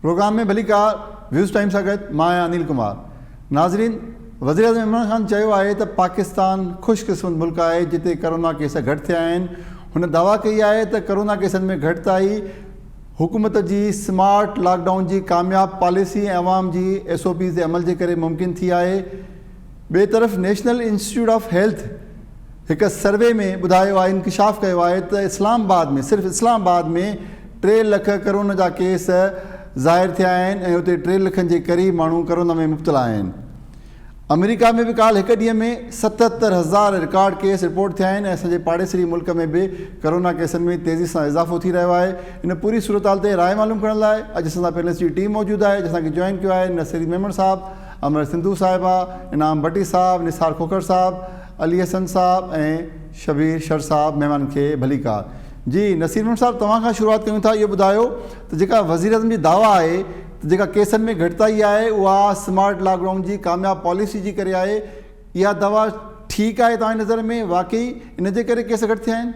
Programme ۾ ڀليڪار waves time سان گڏ مان آهيان انيل ڪمار. ناظرين وزيراعظم عمران خان چيو آهي ته پاڪستان خوش قسمت ملڪ آهي جتي ڪرونا ڪيس گهٽ ٿيا آهن. هن دعويٰ ڪئي آهي ته ڪرونا ڪيسن ۾ گهٽتائي حڪومت جي سمارٽ لاڪ ڊائون جي ڪامياب پاليسي ۽ عوام جي ايس او پيز تي عمل جي ڪري ممڪن ٿي آهي. ٻئي طرف نيشنل انسٽيٽيوٽ آف هيلٿ هڪ سروي ۾ ٻڌايو آهي انڪشاف ڪيو آهي ته اسلام آباد ۾ صرف اسلام آباد ۾ ٽي لک ڪرونا جا ڪيس ظاهر ٿيا آهن ۽ اتي ٽي لکن جي قريب ماڻهو ڪرونا ۾ مبتلا آهن. آمريڪا ۾ به ڪالهه هڪ ڏينهن ۾ 77 هزار رڪارڊ ڪيس رپورٽ ٿيا آهن ۽ اسان جي پاڙيسري ملڪ ۾ به ڪرونا ڪيسن ۾ تيزي سان اضافو ٿي رهيو آهي. ان پوري صورتحال تي راء معلوم ڪرڻ لاء اڄ اسان سان پينلسٽ جي ٽيم موجود آهي جنهن اسان کي جوائن ڪيو آهي نصير ميمڻ صاحب، امر سنڌو صاحبه، انعام ڀٽي صاحب، نثار کوکر صاحب، علي حسن صاحب ۽ شبير شر صاحب مهمانن کي ڀليڪار. جي نصير ميمڻ صاحب توهان کان شروعات ڪيون ٿا اهو ٻڌايو ته جيڪا وزيراعظم جي دعويٰ آهي ته جيڪا ڪيسن ۾ گهٽتائي آهي اها سمارٽ لاڪ ڊائون جي ڪامياب پاليسي جي ڪري آهي اها دعويٰ ٺيڪ آهي توهان جي نظر ۾ واقعي ان جي ڪري ڪيس گهٽ ٿيا آهن؟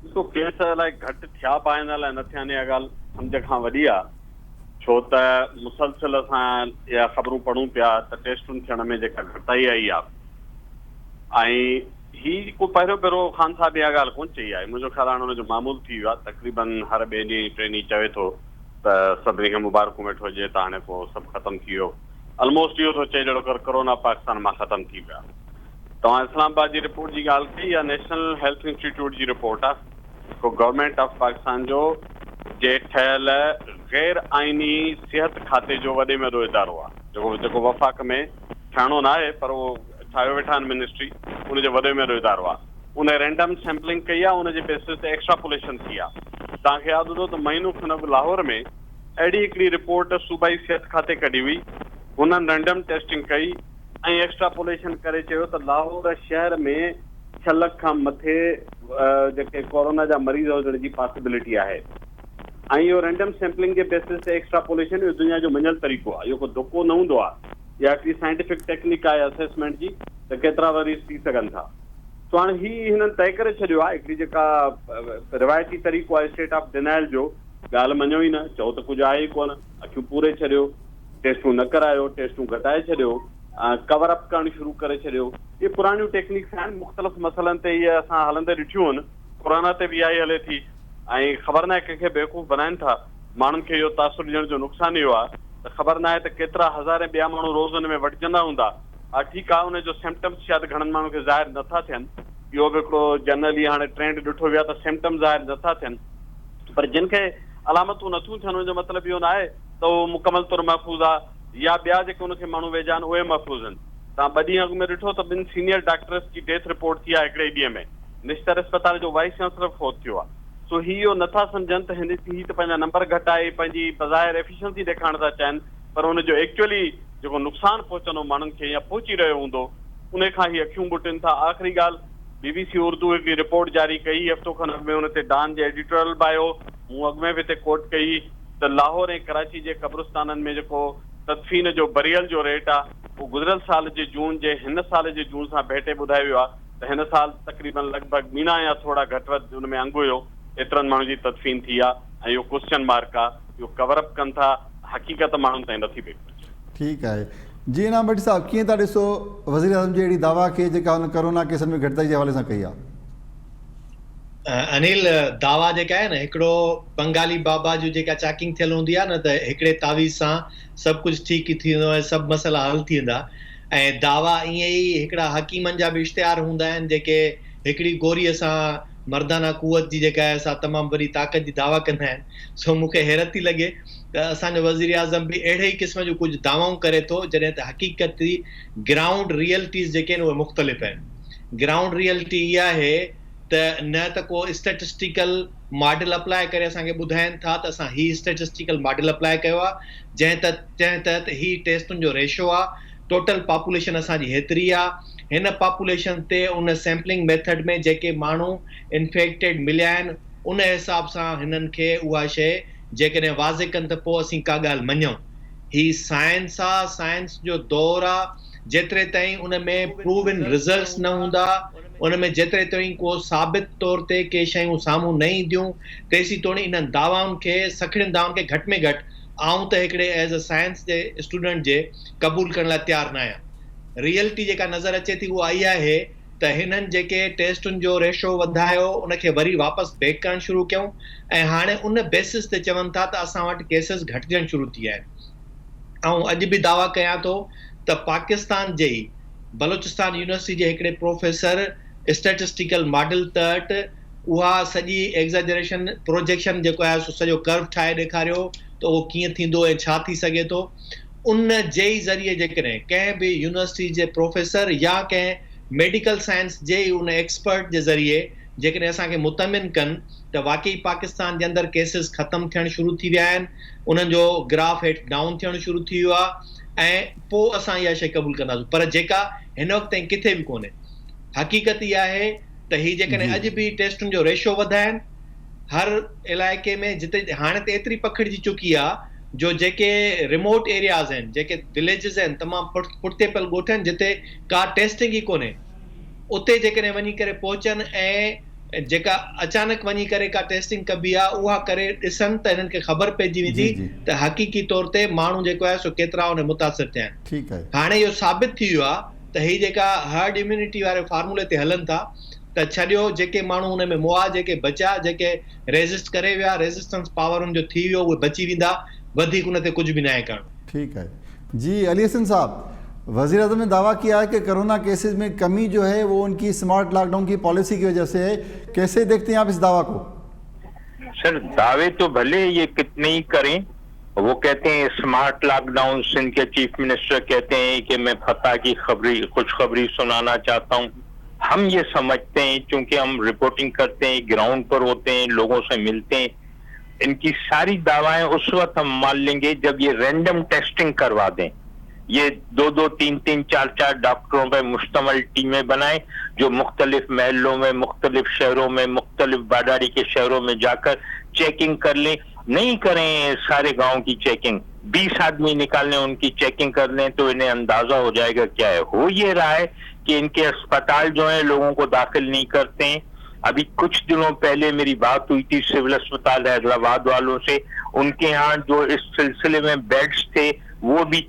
ڏسو ڪيس الائي گهٽ ٿيا به آهن الائي نه ٿيا آهن اها ڳالهه سمجهه کان وڏي آهي ڇو ته مسلسل اسان اها خبرون پڙهون پيا ته ٽيسٽن ٿيڻ ۾ جيڪا گهٽتائي آئي آهي ۽ هي ڪو پهريون ڀيرو خان صاحب اها ڳالهه ڪونه چئي آهي منهنجو خيال هاڻي ان جو معمول ٿي ويو آهي تقريبن هر ٻئي ڏينهن ٽئين ڏينهن چوي ٿو ته سڀني کي مبارڪون ويٺو ڏئي ته هاڻي پوء سڀ ختم ٿي ويو الموسٽ اهو ٿو چئي جهڙو ڪر ڪرونا پاڪستان مان ختم ٿي ويو آهي توهان اسلام آباد جي رپورٽ جي ڳالهه ڪئي اها نيشنل هيلٿ انسٽيٽيوٽ جي رپورٽ آهي جيڪو گورنمينٽ آف پاڪستان جو جي ٺهيل غير آئيني صحت کاتي جو وڏي ۾ وڏو ادارو آهي جيڪو جيڪو وفاق ۾ ٺهڻو ناهي پر اهو ٺاهيو ويٺا آهن منسٽري ان جو وڏي ۾ وڏو ادارو آهي ان رينڊم سيمپلنگ ڪئي آهي ان جي بيسس تي ايڪسٽراپوليشن ٿي آهي توهان کي ياد هوندو ته مهينو کن اڳ لاهور ۾ اهڙي هڪڙي رپورٽ صوبائي صحت کاتي ڪڍي هئي هنن رينڊم ٽيسٽنگ ڪئي ۽ ايڪسٽراپوليشن ڪري چيو ته لاهور شهر ۾ ڇهه لک کان مٿي جيڪي ڪورونا جا مريض هجڻ جي پاسيبلٽي آهي ۽ اهو رينڊم سيمپلنگ جي بيسس تي ايڪسٽراپوليشن اهو دنيا جو مڃيل طريقو آهي اهو ڪو ڌڪو نه هوندو آهي اها هڪڙي سائنٽيفڪ ٽيڪنڪ آهي اسيسمينٽ جي ته ڪيترا مريض ٿي سگهن ٿا سو هاڻي هي هنن طئي ڪري ڇڏيو آهي هڪڙي جيڪا روايتي طريقو آهي اسٽيٽ آف ڊينائل جو ڳالهه مڃو ئي نه چئو ته ڪجهه آهي ئي ڪونه اکيون پوري ڇڏيو ٽيسٽون نه ڪرايو ٽيسٽون گهٽائي ڇڏيو ڪور اپ ڪرڻ شروع ڪري ڇڏيو. اهي پراڻيون ٽيڪنيڪس آهن، مختلف مسئلن تي اهي اسان هلندي ڏٺيون آهن، ڪورونا تي به اها ئي هلي ٿي ۽ خبر ناهي ڪنهن کي بيوقوف بنائين ٿا، ماڻهن کي اهو تاثر ڏيڻ جو نقصان اهو آهي ته خبر ناهي ته ڪيترا هزارين ٻيا ماڻهو روز ان ۾ وٺجندا هوندا. ها ٺيڪ آهي ان جو سمپٽمس شايد گهڻن ماڻهن کي ظاهر نٿا ٿين، اهو به هڪڙو جنرلي هاڻي ٽرينڊ ڏٺو ويو آهي ته سمپٽمس ظاهر نٿا ٿين پر جن کي علامتون نٿيون ٿين ان جو مطلب اهو ناهي ته اهو مڪمل طور محفوظ آهي. يا ٻيا جيڪي ان کي ماڻهو ويجها آهن اهي محفوظ آهن. توهان ٻه ڏينهن اڳ ۾ ڏٺو ته ٻن سينيئر ڊاڪٽرس جي ڊيٿ رپورٽ ٿي آهي هڪڙي ئي ڏينهن ۾ نشتر اسپتال جو وائيس چانسلر فوت ٿيو آهي. سو هي اهو نٿا سمجهن ته هن هي ته پنهنجا نمبر گهٽائي پنهنجي بظاهر ايفيشنسي ڏيکارڻ ٿا چاهين پر ان جو ايڪچوئلي جيڪو نقصان پهچندو ماڻهن کي يا پهچي رهيو هوندو انهي کان هي اکيون ٻوٽين ٿا. آخري ڳالهه بي بي سي اردو هڪڙي رپورٽ جاري ڪئي هفتو کن اڳ ۾ ان تي ڊان جي ايڊيٽوريل به آيو مون اڳ ۾ به هتي ڪوٽ ڪئي ته لاهور ۽ ڪراچي جي قبرستانن ۾ جيڪو تدفين جو بريل جو ريٽ آ اهو گذريل سال جي جون جي هن سال جي جون سان ڀيٽي ٻڌايو ويو آ ته هن سال تقريبن لڳ ڀڳ ٻيڻا يا ٿورا گهٽ وڌ ان ۾ انگ هيو ايترن ماڻهن جي تدفين ٿي آ ۽ اهو ڪوسچن مارڪ آ اهو ڪور اپ ڪن ٿا حقيقت ماڻهن تائين نٿي پئي پهچي. ٺيڪ آهي جي انعام ڀٽي صاحب ڪيئن ٿا ڏسو وزيراعظم جي اهڙي دعويٰ کي جيڪا هن ڪرونا ڪيسن ۾ گهٽتائي جي حوالي سان ڪئي آ. انيل دعويٰ جيڪا آهي نه هڪڙو بنگالي بابا جو جيڪا چاڪنگ ٿيل هوندي آهي نه ته هڪڙي تعويذ سان سڀ ڪجهه ٺيڪ ٿي ويندو ۽ سڀ مسئلا حل ٿي ويندا ۽ دعويٰ ائين ئي هڪڙا حڪيمن جا به اشتهار هوندا آهن جيڪي هڪڙي گوريء سان مردانه قوت جي جيڪا آهي سا تمام وڏي طاقت جي دعويٰ ڪندا آهن سو مون کي حيرت ٿي لڳي ته اسان جو وزيراعظم به اهڙي ئي قسم جون ڪجهه دعوائون ڪري ٿو جڏهن ته حقيقتي گرائونڊ ريئلٽيز جيڪي آهن اهي مختلف آهن. گرائونڊ ريئلٽي اها آهي ته نه ته ڪو اسٽيٽسٽيڪل ماڊل اپلاء ڪري اسان کي ٻڌائين ٿا ته اسان هي اسٽيٽسٽيڪل ماڊل اپلاء ڪيو آهي جنهن تحت جنهن تحت هي ٽيسٽن جو ريشو آهي ٽوٽل پاپوليشن اسان جي هيتري آهي هن پاپوليشن تي ان سيمپلنگ ميٿڊ ۾ جيڪي ماڻهو انفيڪٽيڊ مليا آهن ان حساب سان هنن کي اها شيء جيڪڏهن واضح ڪن ته پوء اسين ڪا ڳالهه مڃون هي سائنس آ سائنس جو دور آ جيتري تائين ان ۾ پروون رزلٽس نه هوندا، ان ۾ جيتري تائين ڪو ثابت طور تي ڪي شيون سامهون نه اينديون، تيسين توڻي انهن دعوائن کي، سکڻين دعوائن کي گهٽ ۾ گهٽ آئون ته هڪڙي ايز ا سائنس جي اسٽوڊنٽ جي قبول ڪرڻ لاء تيار ناهيان. ريئلٽي جيڪا نظر اچي ٿي اها اها آهي ته هنن جيڪي ٽيسٽن جو ريشو وڌايو ان کي وري واپس بيڪ ڪرڻ شروع ڪيون ۽ هاڻي ان بيسس تي چون ٿا ته اسان وٽ ڪيسز گهٽجڻ شروع ٿي ويا آهن. آئون اڄ به دعويٰ ڪيان ٿو ته پاڪستان جي ئي بلوچستان يونيورسٽي جي هڪڙي پروفيسر اسٽيٽسٽيڪل ماڊل تحت اها سڄي ايگزاجريشن پروجيڪشن جيڪو آهي سو سڄو ڪرو ٺاهي ڏيکاريو ته اهو ڪيئن ٿيندو ۽ ڇا ٿي سگهي ٿو. ان جي ئي ذريعي جيڪڏهن ڪنهن به يونيورسٽي جي پروفيسر يا ڪنهن ميڊيڪل سائنس جي ئي ان ايڪسپرٽ جي ذريعي جيڪڏهن اسان کي مطمئن ڪن ته واقعي پاڪستان جي اندر ڪيسز ختم ٿيڻ شروع ٿي ويا آهن انهن جو گراف هيٺ ڊائون ٿيڻ شروع ٿي ويو آهي ۽ پوء اسان اها شيء قبول ڪنداسون پر جيڪا هن وقت تائين ڪٿي به ڪونهي. حقيقت اها آهي ته هي جيڪڏهن اڄ به ٽيسٽن جو ريشو وڌائن هر علائقي ۾ جتي هاڻي ته ايتري پکڙجي چڪي آهي جو جيڪي ريموٽ ايرياز آهن جيڪي وليجز آهن تمام پٺتي پيل ڳوٺ آهن جتي ڪا ٽيسٽنگ ئي ڪونهي اتي جيڪڏهن وڃي ڪري پهچن ۽ جيڪا اچانڪ وڃي ڪري ڪا ٽيسٽنگ ڪبي آهي اها ڪري ڏسن ته هنن کي خبر پئجي ويندي ته حقيقي طور تي ماڻهو جيڪو آهي سو ڪيترا ان متاثر ٿيا آهن هاڻي اهو ثابت ٿي ويو آهي ته هي جيڪا هرڊ اميونٽي واري فارمولي تي هلن ٿا ته ڇڏيو جيڪي ماڻهو ان ۾ مئا جيڪي بچيا جيڪي ريزسٽ ڪري ويا ريزسٽنس پاور ان جو ٿي ويو اهي بچي ويندا وڌيڪ ان تي ڪجهه به ناهي ڪرڻو. ٺيڪ آهي جي علي حسن صاحب وزير اعظم ني دعويٰ ڪيا هي ڪه ڪرونا ڪيسز ۾ ڪمي جو هي وو ان ڪي سمارٽ لاڪ ڊائون ڪي پاليسي ڪي وجه سي هي ڪيسي ديکتي هين آپ اس دعويٰ ڪو. سر دعوي تو ڀلي يي ڪتني هي ڪرين وو ڪهتي هين سمارٽ لاڪ ڊائون سنڌ ڪي چيف منسٽر ڪهتي هين ڪه مين فتح ڪي خبري خوشخبري سنانا چاهتا هون هم يه سمجهتي هين چونڪه هم رپورٽنگ ڪرتي هين گرائونڊ پر هوتي هين لوگون سي ملتي هين ان ڪي ساري دعوائين اس وقت هم مان لينگي جب يه رينڊم ٽيسٽنگ ڪروا دين يه دو دو تين تين چار چار ڊاڪٽرون پي مشتمل ٽيمين بنائين جو مختلف محلون مين مختلف شهرون مين مختلف باڊاڙي ڪي شهرون مين جاڪر چيڪنگ ڪر لين نهين ڪرين ساري گائون ڪي چيڪنگ بيس آدمي نڪال لين ان ڪي چيڪنگ ڪر لين تو انهين اندازه هو جائي گا ڪيا هي هو يه رها هي ڪي ان ڪي اسپتال جو هين لوگون ڪو داخل نهين ڪرتي هين ابهي ڪڇ دنون پهلي ميري بات هئي ٿي سول اسپتال حيدرآباد والون سي ان ڪي يهان جو اس سلسلي مين بيڊس ٿي وو ڀي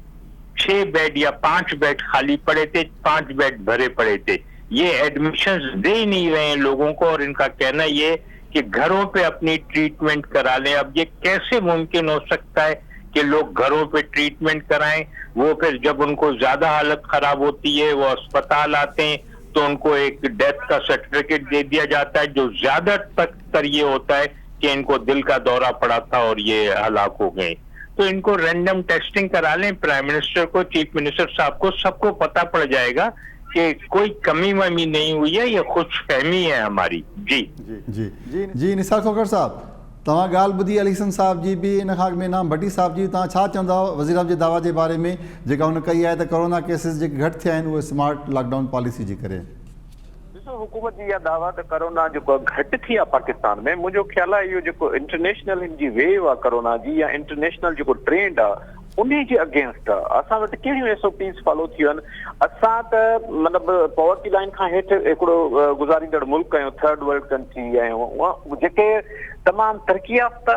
ڇهه بيڊ يا پانچ بيڊ خالي پڙي ٿي پانچ بيڊ ڀري پڙي ٿي يه ايڊميشنز the هي نهين رهي هين لوگون ڪو اور ان ڪا ڪهنا يه هي ڪي گهرون پي اپني ٽريٽمينٽ ڪرا لين اب يه ڪيسي ممڪن هو سڪتا هي ڪي لوگ گهرون پي ٽريٽمينٽ ڪرائين وو ڦر جب ان ڪو زياده حالت خراب هوتي هي وو اسپتال آتي هين تو ان ڪو ايڪ ڊيٿ ڪا سرٽيفڪيٽ the ديا جاتا هي جو زياده تر يه هوتا هي ڪي ان ڪو دل ڪا دورا پڙا ٿا اور يه هلاڪ هو گئي تو ان ڪو رينڊم ٽيسٽنگ ڪرا لين پرائم منسٽر ڪو چيف منسٽر صاحب ڪو سب ڪو پتا پڙ جائي گا ڪي ڪوئي ڪمي ومي نهين هئي هي يه خوش فهمي هي هماري جي. جي جي نثار کوکر صاحب توهان ڳالهه ٻڌي علي حسن صاحب جي به ان کان اڳ ۾ انعام ڀٽي صاحب جي به توهان ڇا چوندؤ وزيراعظم جي دعويٰ جي باري ۾ جيڪا هن ڪئي آهي ته ڪورونا ڪيسز جيڪي گهٽ ٿيا آهن اهي سمارٽ لاڪ ڊائون پاليسي جي ڪري. ڏسو حڪومت جي اها دعويٰ ته ڪورونا جيڪو آهي گهٽ ٿي آهي پاڪستان ۾ منهنجو خيال آهي اهو جيڪو انٽرنيشنل هن جي ويو آهي ڪورونا جي يا انٽرنيشنل جيڪو ٽرينڊ آهي انهي جي اگينسٽ آ اسان وٽ ڪهڙيون ايس او پيز فالو ٿيون آهن اسان ته مطلب پاورٽي لائين کان هيٺ هڪڙو گذاريندڙ ملڪ آهيون ٿرڊ ورلڊ ڪنٽري آهيون جيڪي تمام ترقي يافته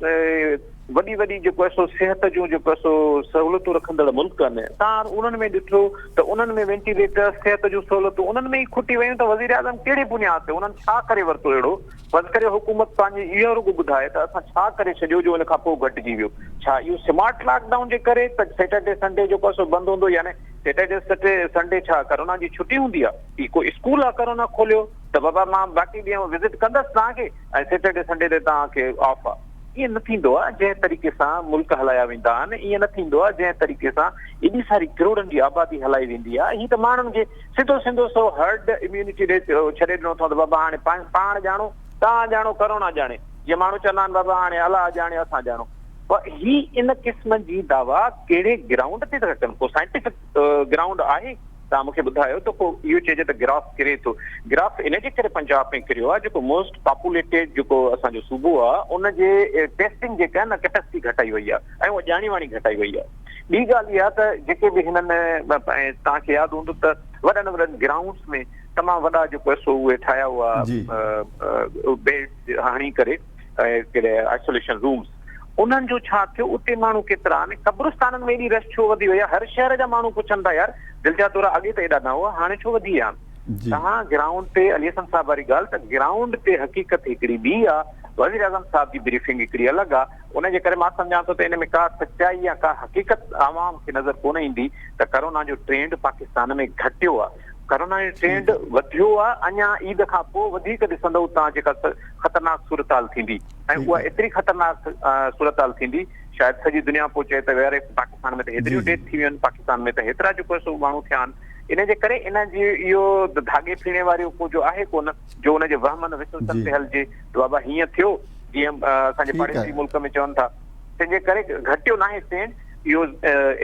۽ وڏي وڏي جيڪو آهي سو صحت جون جيڪو آهي سو سهولتون رکندڙ ملڪ آهن تان انهن ۾ ڏٺو ته انهن ۾ وينٽيليٽر صحت جون سهولتون انهن ۾ ئي کٽي ويون ته وزيراعظم ڪهڙي بنياد تي انهن ڇا ڪري ورتو اهڙو فرض ڪريو حڪومت پنهنجي اهو رڳو ٻڌائي ته اسان ڇا ڪري ڇڏيو جو ان کان پوء گهٽجي ويو؟ ڇا اهو سمارٽ لاڪ ڊائون جي ڪري ته سيٽرڊي سنڊي جيڪو آهي سو بند هوندو يعني سيٽرڊي سنڊي ڇا ڪرونا جي ڇٽي هوندي آهي؟ هي ڪو اسڪول آهي ڪرونا کوليو ته بابا مان باقي ڏينهن وزٽ ڪندس توهان کي ۽ سيٽرڊي سنڊي تي توهان کي آف آهي. ائين نه ٿيندو آهي جنهن طريقي سان ملڪ هلايا ويندا آهن ائين نه ٿيندو آهي جنهن طريقي سان ايڏي ساري ڪروڙن جي آبادي هلائي ويندي آهي هي ته ماڻهن کي سڌو سنڌو سو هرڊ اميونٽي ڏي ڇڏي ڏنو اٿئون ته بابا هاڻي پاڻ ڄاڻو، توهان ڄاڻو، ڪرونا ڄاڻي. جيئن ماڻهو چوندا آهن بابا هاڻي الله ڄاڻي اسان ڄاڻو. پر هي ان قسم جي دعويٰ ڪهڙي گرائونڊ تي ٿا ڪن؟ ڪو سائنٽيفڪ گرائونڊ آهي؟ توهان مون کي ٻڌايو ته ڪو اهو چئجي ته گراف ڪري ٿو. گراف ان جي ڪري پنجاب ۾ ڪريو آهي جيڪو موسٽ پاپوليٽيڊ جيڪو اسان جو صوبو آهي ان جي ٽيسٽنگ جيڪا آهي نه ڪيپيسٽي گهٽائي وئي آهي ۽ اها ڄاڻي واڻي گهٽائي وئي آهي. ٻي ڳالهه اها ته جيڪي به هنن ۽ توهان کي ياد هوندو ته وڏن وڏن گرائونڊس ۾ تمام وڏا جيڪو سو اهي ٺاهيا هئا بيڊ هڻي ڪري ۽ ڪهڙي آئسوليشن رومس انهن جو ڇا ٿيو، اتي ماڻهو ڪيترا آهن، قبرستانن ۾ ايڏي رش ڇو وڌي وئي آهي، هر شهر جا ماڻهو پڇن ٿا يار دل جا دورا اڳي ته ايڏا نه هئا هاڻي ڇو وڌي ويا آهن. توهان گرائونڊ تي علي حسن صاحب واري ڳالهه ته گرائونڊ تي حقيقت هڪڙي ٻي آ، وزيراعظم صاحب جي بريفنگ هڪڙي الڳ آ، ان جي ڪري مان سمجهان ٿو ته ان ۾ ڪا سچائي يا ڪا حقيقت عوام کي نظر ڪونه ايندي ته ڪرونا جو ٽرينڊ پاڪستان ۾ گهٽيو آ، ڪرونا جو ٽرينڊ وڌيو آ، اڃا عيد کان پوء وڌيڪ ڏسندؤ توهان جيڪا خطرناڪ صورتحال ٿيندي ۽ اها ايتري خطرناڪ صورتحال ٿيندي شايد سڄي دنيا پوء چئي ته يار پاڪستان ۾ ته هيتريون ڊيٿ ٿي ويون آهن، پاڪستان ۾ ته هيترا جيڪو آهي سو ماڻهو ٿيا آهن. ان جي ڪري ان جي اهو ڌاڳي ڦيڻي واريو ڪو جو آهي ڪونه جو ان جي وهمن وسوسن تي هلجي ته بابا هيئن ٿيو جيئن اسان جي پاڙيسري ملڪ ۾ چون ٿا تنهن جي ڪري گهٽيو ناهي ٽرينڊ اهو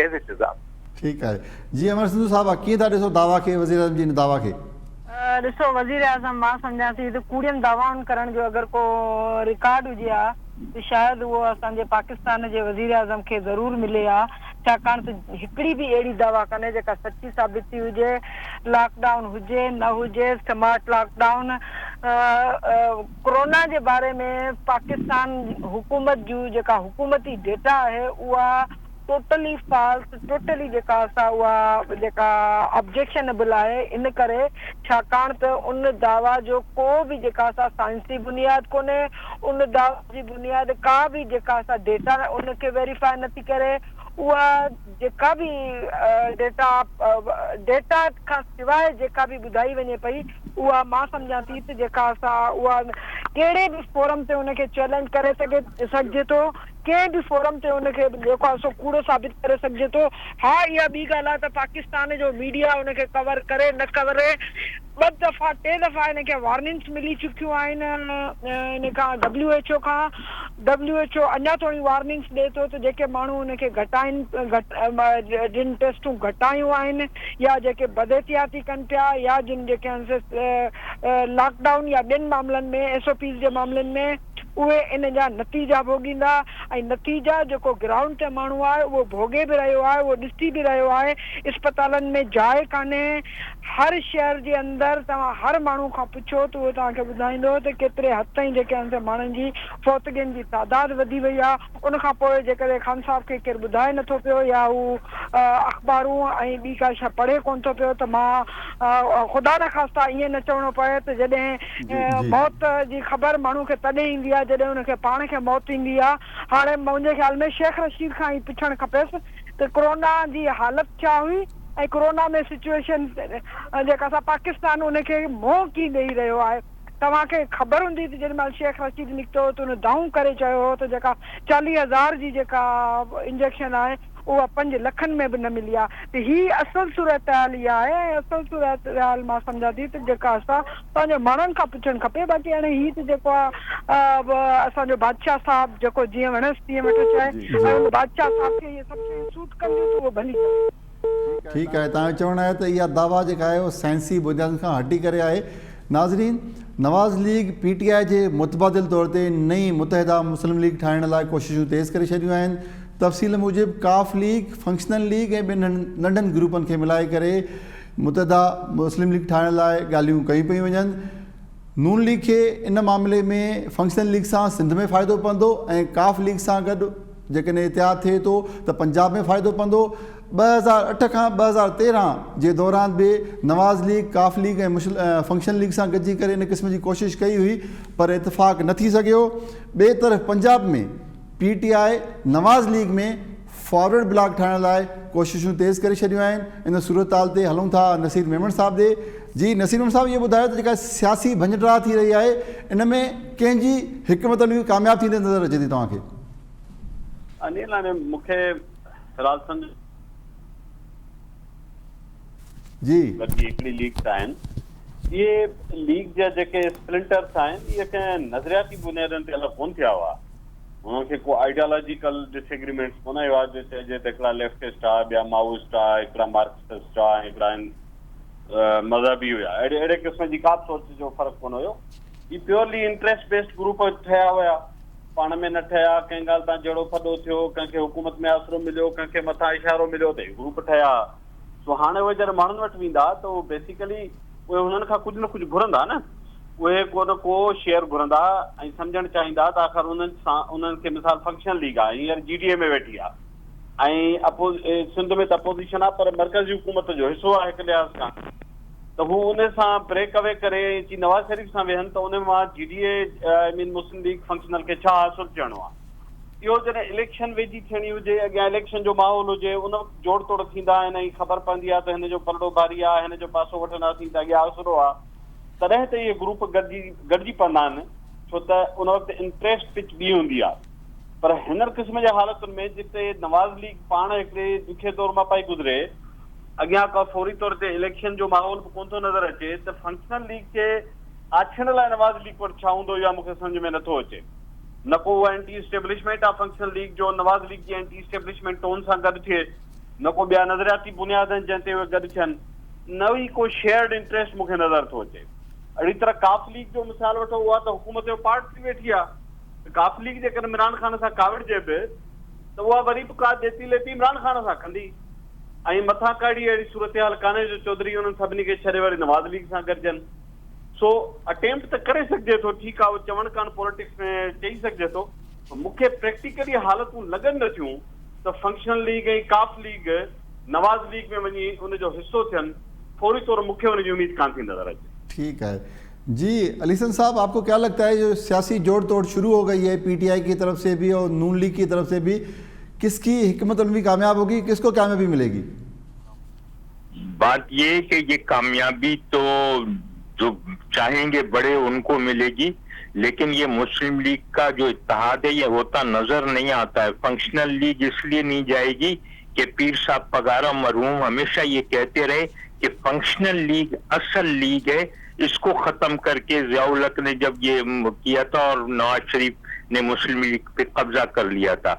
ايز it از آهي. ٺيڪ آهي جي امر سنڌو صاحب ڪيئن ٿا ڏسو دعويٰ کي وزيراعظم جي ان دعويٰ کي. ڏسو وزيراعظم مان سمجهان ٿي ته ڪوڙين دعوائن ڪرڻ جو اگر ڪو رڪارڊ هجي ها ته شايد اهو اسان جي پاڪستان جي وزيراعظم کي ضرور ملي ها ڇاڪاڻ ته هڪڙي به اهڙي دعويٰ ڪانهي جيڪا سچي ثابت ٿي هجي، لاڪ ڊائون هجي نه هجي، سمارٽ لاڪ ڊائون، ڪرونا جي باري ۾ پاڪستان حڪومت جون جيڪا حڪومتي ڊيٽا آهي اها ٽوٽلي فالس ٽوٽلي جيڪا سا اها جيڪا آبجيڪشنبل آهي ان ڪري ڇاڪاڻ ته ان دعويٰ جو ڪو به جيڪا سا سائنسي بنياد ڪونهي ان دعويٰ جي بنياد ڪا به جيڪا سا ڊيٽا ان کي ويريفائي نٿي ڪري اها جيڪا به ڊيٽا ڊيٽا کان سواء جيڪا به ٻڌائي وڃي پئي اها مان سمجهان ٿي ته جيڪا سا اها ڪهڙي به فورم تي ان کي چئلينج ڪري سگهي سگهجي ٿو ڪنهن به فورم تي ان کي جيڪو آهي سو ڪوڙو ثابت ڪري سگهجي ٿو ها اها ٻي ڳالهه آهي ته پاڪستان جو ميڊيا ان کي ڪور ڪري نه ڪري ٻه دفعا ٽي دفعا هن کي وارننگس ملي چڪيون آهن ان کان ڊبليو ايڇ او کان ڊبليو ايڇ او اڃا توڻي وارننگس ڏئي ٿو ته جيڪي ماڻهو ان کي گهٽائن گهٽ جن ٽيسٽون گهٽايون آهن يا جيڪي بد احتياطي ڪن پيا يا جن جيڪي آهن سي لاڪ ڊائون يا ٻين معاملن ۾ ايس او پيز جي معاملن ۾ اهي ان جا نتيجا ڀوڳيندا ۽ نتيجا جيڪو گرائونڊ تي ماڻهو آهي اهو ڀوڳي به رهيو آهي اهو ڏسي به رهيو آهي اسپتالن ۾ جاء ڪانهي هر شهر جي اندر توهان هر ماڻهو کان پڇو ته اهو توهان کي ٻڌائيندو ته ڪيتري حد تائين جيڪي آهن سي ماڻهن جي فوتگين جي تعداد وڌي وئي آهي ان کان پوء جيڪڏهن خان صاحب کي ڪير ٻڌائي نٿو پيو يا هو اخبارون ۽ ٻي ڪا شيء پڙهي ڪونه ٿو پيو ته مان خدا نخواسته ائين نه چوڻو پوي ته جڏهن موت جي خبر ماڻهو کي تڏهن ايندي آهي جڏهن ان کي پاڻ کي موت ايندي آهي هاڻي منهنجي خيال ۾ شيخ رشيد کان ئي پڇڻ کپيس ته ڪرونا جي حالت ڇا هئي ۽ ڪرونا ۾ سچوئيشن جيڪا سا پاڪستان ان کي منهن ڪيئن ڏئي رهيو آهي توهان کي خبر هوندي ته جيڏي مهل شيخ رشيد نڪتو هو ته ان دانهون ڪري چيو هو ته جيڪا 40 هزار جي جيڪا انجيڪشن آهي اها پنج لکن ۾ به نه ملي آهي ته هي اصل صورتحال اها آهي ۽ اصل صورتحال مان سمجهان ٿي ته جيڪا اسان پنهنجي ماڻهن کان پڇڻ کپي باقي هاڻي هي ته جيڪو آ اسان جو بادشاهه صاحب جيڪو جيئن وڻيس تيئن ويٺو چئي ۽ ان بادشاهه صاحب کي اهي سڀ شيون سوٽ ڪنديون ته اهو ڀلي چوي. ٺيڪ آهي توهان جو چوڻ آهي ته اها دعويٰ جيڪا آهي اها سائنسي بنيادن کان هٽي ڪري آهي. ناظرين نواز ليگ پي ٽي آء جي متبادل طور تي نئين متحده مسلم ليگ ٺاهڻ لاء ڪوششون تيز ڪري ڇڏيون آهن. تفصيل موجب قاف ليگ، فنڪشنل ليگ ۽ ٻين ننڍن گروپن کي ملائي ڪري متحده مسلم ليگ ٺاهڻ لاء ڳالهيون ڪيون پيون وڃن. نون ليگ کي ان معاملي ۾ فنڪشنل ليگ سان سنڌ ۾ فائدو پوندو ۽ قاف ليگ سان گڏ جيڪڏهن اتحاد ٿئي ٿو ته پنجاب ۾ فائدو پوندو. 2008 کان 2013 جي دوران به نواز ليگ قاف ليگ ۽ فنڪشنل ليگ سان گڏجي ڪري ان قسم جي ڪوشش ڪئي هئي پر اتفاق نه ٿي سگهيو. ٻئي طرف Punjab ۾ P T I Nawaz league ۾ forward bloc ٺاهڻ لاء ڪوششون تيز ڪري ڇڏيون آهن ان صورتحال تي هلون ٿا نصير ميمڻ صاحب ڏي جي نصير ميمڻ صاحب اهو ٻڌايو ته جيڪا سياسي ڀڃ ڊاهه ٿي رهي آهي ان ۾ ڪنهن جي حڪمت عملي ڪامياب ٿيندي نظر اچي ٿي توهان کي؟ انيل هاڻي مون کي فلحال سمجهه جي. گڏجي هڪڙي ليگ ٺاهين اهي ليگ جا جيڪي اسپلنٽرس آهن اهي ڪنهن نظرياتي بنيادن تي الڳ ڪونه ٿيا هئا انهن کي ڪو آئيڊيالاجيڪل ڊس ايگريمينٽس ڪونه هئا جو چئجي ته هڪڙا ليفٽسٽ ها ٻيا مائوسٽ ها هڪڙا مارڪسسٽ ها ۽ هڪڙا آهن مذهبي هيا اهڙي اهڙي قسم جي ڪا به سوچ جو فرق ڪونه هيو هي پيورلي انٽريسٽ بيسڊ گروپ ٺهيا هيا پاڻ ۾ نه ٺهيا ڪنهن ڳالهه تان جهيڙو ڦڏو ٿيو ڪنهن کي حڪومت ۾ آسرو مليو ڪنهن کي مٿان اشارو مليو ته هي گروپ ٺهيا سو هاڻي اهي جڏهن ماڻهن وٽ ويندا ته اهو بيسيڪلي اهي هنن کان ڪجهه نه ڪجهه گهرندا نه. اهي ڪو نه ڪو شيئر گهرندا ۽ سمجهڻ چاهيندا ته آخر انهن سان انهن کي مثال فنڪشنل ليگ آهي هينئر جي ڊي اي ۾ ويٺي آهي ۽ سنڌ ۾ ته اپوزيشن آهي پر مرڪزي حڪومت جو حصو آهي هڪ لحاظ کان ته هو ان سان بريڪ اوي ڪري ۽ اچي نواز شريف سان ويهن ته ان مان G D A I mean Muslim League functional کي ڇا حاصل ٿيڻو آهي؟ اهو جڏهن اليڪشن ويجهي ٿيڻي هجي، اڳيان اليڪشن جو ماحول هجي، ان وقت جوڙ توڙ ٿيندا آهن ۽ خبر پوندي آهي ته هن جو پلڙو ڀاري آهي، هن جو پاسو وٺنداسين ته اڳيان آسرو آهي، تڏهن ته اهي گروپ گڏجي گڏجي پوندا آهن، ڇو ته ان وقت انٽريسٽ پچ ٻي هوندي آهي. پر هنر قسم جي حالتن ۾ جتي نواز ليگ پاڻ هڪڙي ڏکي دور مان پئي گذري، اڳيان ڪا فوري طور تي اليڪشن جو ماحول به ڪونه ٿو نظر اچي ته فنڪشنل ليگ کي آڇڻ لاء نواز ليگ وٽ ڇا هوندو اها مون کي سمجهه ۾ نٿو اچي. نه ڪو اها اينٽي اسٽيبلشمينٽ آ فنڪشنل ليگ جو نواز ليگ جي اينٽي اسٽيبلشمينٽ ٽون سان گڏ ٿئي، نه ڪو ٻيا نظرياتي بنياد آهن جنهن تي اهي گڏ ٿين، نه ئي ڪو شيئرڊ انٽريسٽ مون کي نظر ٿو اچي. اهڙي طرح قاف ليگ جو مثال وٺو اها ته حڪومت جو پارٽ ٿي ويٺي آ ته قاف ليگ جيڪڏهن عمران خان سان ڪاوڙجي به ته اها وري به ڪا ڏيتي ليتي عمران خان سان ڪندي ۽ مٿان ڪهڙي اهڙي صورتحال ڪانهي جو چوڌري انهن سڀني کي ڇڏي وري نواز ليگ سان گڏجن. سو اٽيمپٽ ته ڪري سگهجي ٿو، ٺيڪ آ اهو چوڻ ڪاڻ پوليٽڪس ۾ چئي سگهجي ٿو پر مون کي پريڪٽيڪلي حالتون لڳن نه ٿيون ته فنڪشنل ليگ ۽ قاف ليگ نواز ليگ ۾ وڃي ان جو حصو ٿين، فوري طور مون کي ان جي اميد ڪانه ٿي نظر اچي. ٺيڪ آهي جي علي حسن صاحب آپ کو کيا لگتا هي جو سياسي جوڙ توڙ شروع هو گئي هي پي ٽي آئي ڪي طرف سي بهي اور نون ليگ ڪي طرف سي بهي ڪس ڪي حڪمت عملي ڪامياب هوگي ڪس کو ڪاميابي ملي گي. بات ये कि ये कामयाबी तो जो चाहेंगे बड़े उनको मिलेगी, लेकिन ये मुस्लिम लीग का जो इत्तेहाद है ये होता नजर नहीं आता है। फंक्शनल लीग इसलिए नहीं जाएगी कि पीर साहब पगारा मरहूम हमेशा ये कहते रहे कि फंक्शनल लीग असल लीग है, इसको खत्म करके जियाउल हक ने जब ये किया था और नवाज शरीफ ने मुस्लिम लीग पे कब्जा कर लिया था।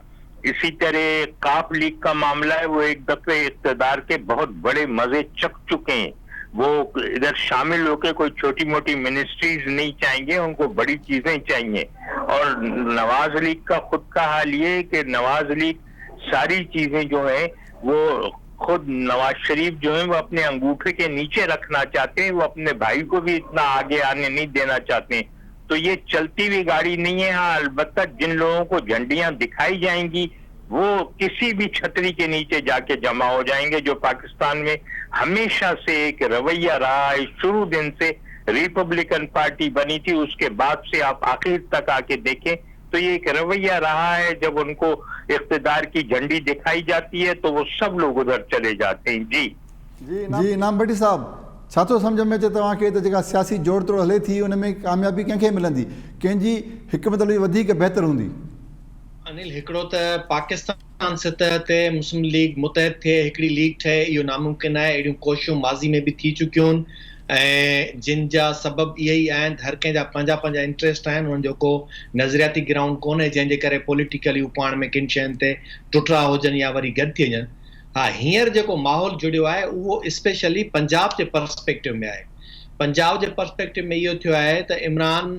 इसी तरह काफ लीग का मामला है, वो एक दफे इक़्तिदार के बहुत बड़े मजे चख चुके हैं, वो इधर शामिल होके कोई छोटी मोटी मिनिस्ट्रीज नहीं चाहेंगे, उनको बड़ी चीजें चाहिए। और नवाज लीग का खुद का हाल ये है कि नवाज लीग सारी चीजें जो है वो खुद नवाज शरीफ जो है वो अपने अंगूठे के नीचे रखना चाहते हैं, वो अपने भाई को भी इतना आगे आने नहीं देना चाहते हैं। तो ये चलती हुई गाड़ी नहीं है। हाँ, अलबत्ता जिन लोगों को झंडियां दिखाई जाएंगी वो किसी भी छतरी के नीचे जाके जमा हो जाएंगे, जो पाकिस्तान में हमेशा से एक रवैया रहा है। शुरू दिन से रिपब्लिकन पार्टी बनी थी, उसके बाद से आप आखिर तक आके देखें तो ये एक रवैया रहा है, जब उनको इख्तिदार की झंडी दिखाई जाती है तो वो सब लोग उधर चले जाते हैं। जी जी इनाम भट्टी साहब, ڇا ٿو سمجهه ۾ اچي توهان کي ته جيڪا سياسي جوڙ توڙ هلي ٿي ان ۾ ڪاميابي ڪنهن کي ملندي، ڪنهن جي حڪمت عملي وڌيڪ بهتر هوندي؟ انيل، هڪڙو ته پاڪستان سطح تي مسلم ليگ متحد ٿئي هڪڙي ليگ ٺهي اهو ناممڪن آهي، اهڙيون ڪوششون ماضي ۾ به ٿي چڪيون آهن ۽ جن جا سبب اهي ئي آهن ته هر ڪنهن جا پنهنجا پنهنجا انٽريسٽ آهن، انهن جو ڪو نظرياتي گرائونڊ ڪونهي جنهن جي ڪري پوليٽيڪلي هو پاڻ ۾ ڪن شين تي ٽٽرا هجن يا وري گڏ ٿي وڃن. ها هينئر جيڪو ماحول جڙيو آهي اهو اسپيشلي پنجاب جي پرسپيڪٽو ۾ آهي. پنجاب جي پرسپيڪٽو ۾ اهو ٿيو آهي ته عمران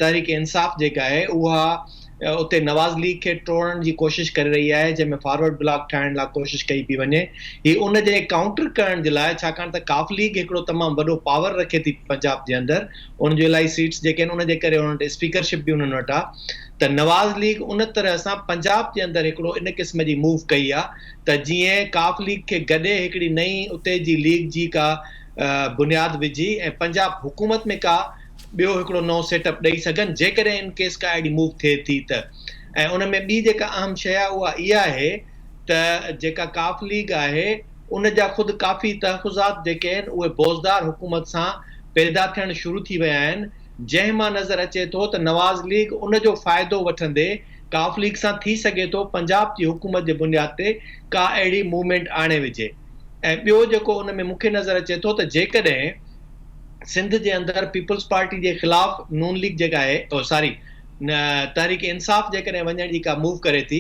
تحريڪ انصاف جيڪا آهي اها اتي نواز ليگ کي ٽوڙڻ جي ڪوشش ڪري رهي آهي جنهن ۾ فارورڊ بلاڪ ٺاهڻ لاء ڪوشش ڪئي پئي وڃي. هي ان جي ڪائونٽر ڪرڻ جي لاء ڇاڪاڻ ته قاف ليگ هڪڙو تمام وڏو پاور رکي ٿي پنجاب جي اندر ان جون الاهي سيٽس جيڪي آهن ان جي ڪري انهن وٽ اسپيڪرشپ به انهن وٽ آهي ته نواز ليگ ان طرح سان پنجاب جي اندر هڪڙو ان قسم جي موو ڪئي آ ته جيئن قاف ليگ کي گڏي هڪڙي نئين اتي جي ليگ جي ڪا بنياد وجهي ۽ پنجاب حڪومت ۾ ڪا ٻيو هڪڙو نئون سيٽ اپ ڏئي سگهن جيڪڏهن ان ڪيس ڪا اهڙي موو ٿئي ٿي ته ۽ ان ۾ ٻي جيڪا اهم شيء آ اها اها آهي ته جيڪا قاف ليگ آهي ان جا خود ڪافي تحفظات جيڪي آهن اهي بوزدار حڪومت سان پيدا ٿيڻ شروع ٿي ويا آهن جنهن مان نظر اچي ٿو ته نواز ليگ ان جو فائدو وٺندي قاف ليگ سان ٿي سگهي ٿو پنجاب جي حڪومت جي بنياد تي ڪا اهڙي موومينٽ آڻي وجهي ۽ ٻيو جيڪو ان ۾ مون کي نظر اچي ٿو ته جيڪڏهن سنڌ جي اندر پيپلز پارٽي جي خلاف نون ليگ جيڪا آهي ساري تحريڪ انصاف جيڪڏهن وڃڻ جي ڪا موو ڪري ٿي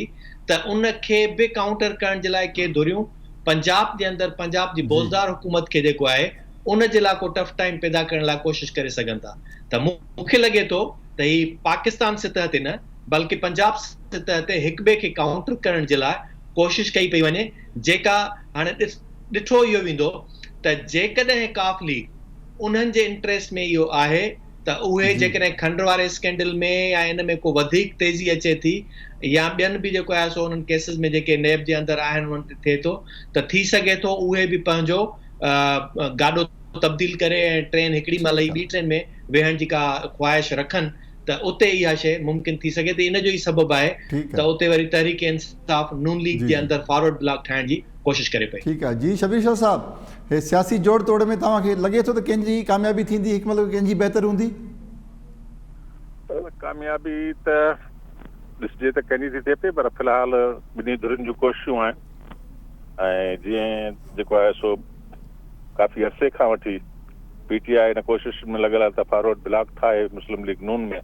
ته ان کي به ڪائونٽر ڪرڻ جي لاء ڪي ڌريون پنجاب جي اندر پنجاب جي بوزدار حڪومت کي جيڪو آهي ان جي لاء ڪو ٽف ٽائيم پيدا ڪرڻ لاء ڪوشش ڪري سگهن ٿا ته مون کي لڳي ٿو ته هي پاڪستان سطح تي نه بلڪه پنجاب سطح تي هڪ ٻئي کي ڪائونٽر ڪرڻ جي لاء ڪوشش ڪئي پئي وڃي جيڪا هاڻي ڏٺو اهو ويندو ته جيڪڏهن قاف ليگ. انهن جي انٽريسٽ ۾ اهو آهي ته اهي جيڪڏهن کنڊ واري اسڪينڊل ۾ يا ان ۾ ڪو وڌيڪ تيزي اچي ٿي يا ٻين به جيڪو آهي سو انهن ڪيسز ۾ جيڪي نيب جي اندر آهن انهن تي ٿئي ٿو ته ٿي سگهي ٿو اهي به پنهنجو گاڏو تبديل ڪري ۽ ٽرين هڪڙي مان لهي ٻي ٽرين ۾ ويهڻ جي ڪا خواهش رکن ته اتي اها شيء ممڪن ٿي سگهي ٿي ان جو ئي سبب آهي ته اتي وري تحريڪ انصاف نون ليگ جي اندر فارورڊ بلاڪ ٺاهڻ جي ڪوشش ڪري پئي. ٺيڪ آهي جي شبير شاهه صاحب هي سياسي جوڙ توڙ ۾ توهان کي لڳي ٿو ته ڪنهن جي ڪاميابي ٿيندي هڪ مطلب ڪنهن جي بهتر هوندي؟ ڪاميابي ته ڏسجي ته ڪنهن جي ٿي ٿئي پئي پر في الحال ٻنهي ڌرين جون ڪوششون آهن ۽ جيئن جيڪو آهي سو ڪافي عرصي کان وٺي پي ٽي آء ان ڪوشش ۾ لڳل آهي ته فارورڊ بلاڪ ٺاهي مسلم ليگ نون ۾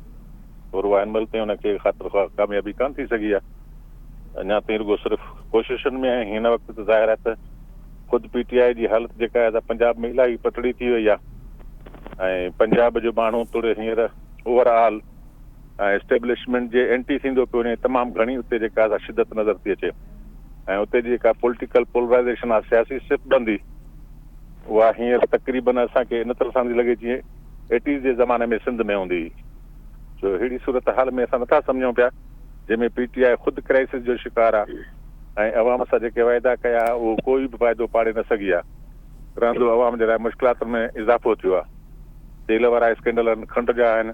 پر اها هن مهل تائين ان کي خاطر خواهه ڪاميابي ڪانه ٿي سگهي آهي. اڃا تائين رڳو صرف ڪوششن ۾ آهي. هن وقت ته ظاهر آهي ته خود پي ٽي آء جي حالت جيڪا آهي سا پنجاب ۾ الاهي پٽڙي ٿي وئي آهي ۽ پنجاب جو ماڻهو توڙي هينئر اوور آل اسٽيبلشمينٽ جي اينٽي ٿيندو پيو وڃي تمام گهڻي اتي جيڪا سا شدت نظر ٿي اچي ۽ اتي جي جيڪا پوليٽيڪل پولرائيزيشن آهي سياسي صف بندي اها هينئر تقريبن اسان کي ان طرح سان ٿي لڳي جيئن ايٽيز جي زماني ۾ سنڌ ۾ هوندي هئي. سو اهڙي صورتحال ۾ اسان نٿا سمجهون پيا جنهن ۾ پي ٽي آء خود ڪرائسس جو شڪار آ ۽ عوام سان جيڪي وعدا ڪيا ها اهو ڪوئي به واعدو پاڙي نه سگهي آ. رهندو عوام جي لاء مشڪلاتن ۾ اضافو ٿيو آ. تيل وارا اسڪينڊل آهن، کنڊ جا آهن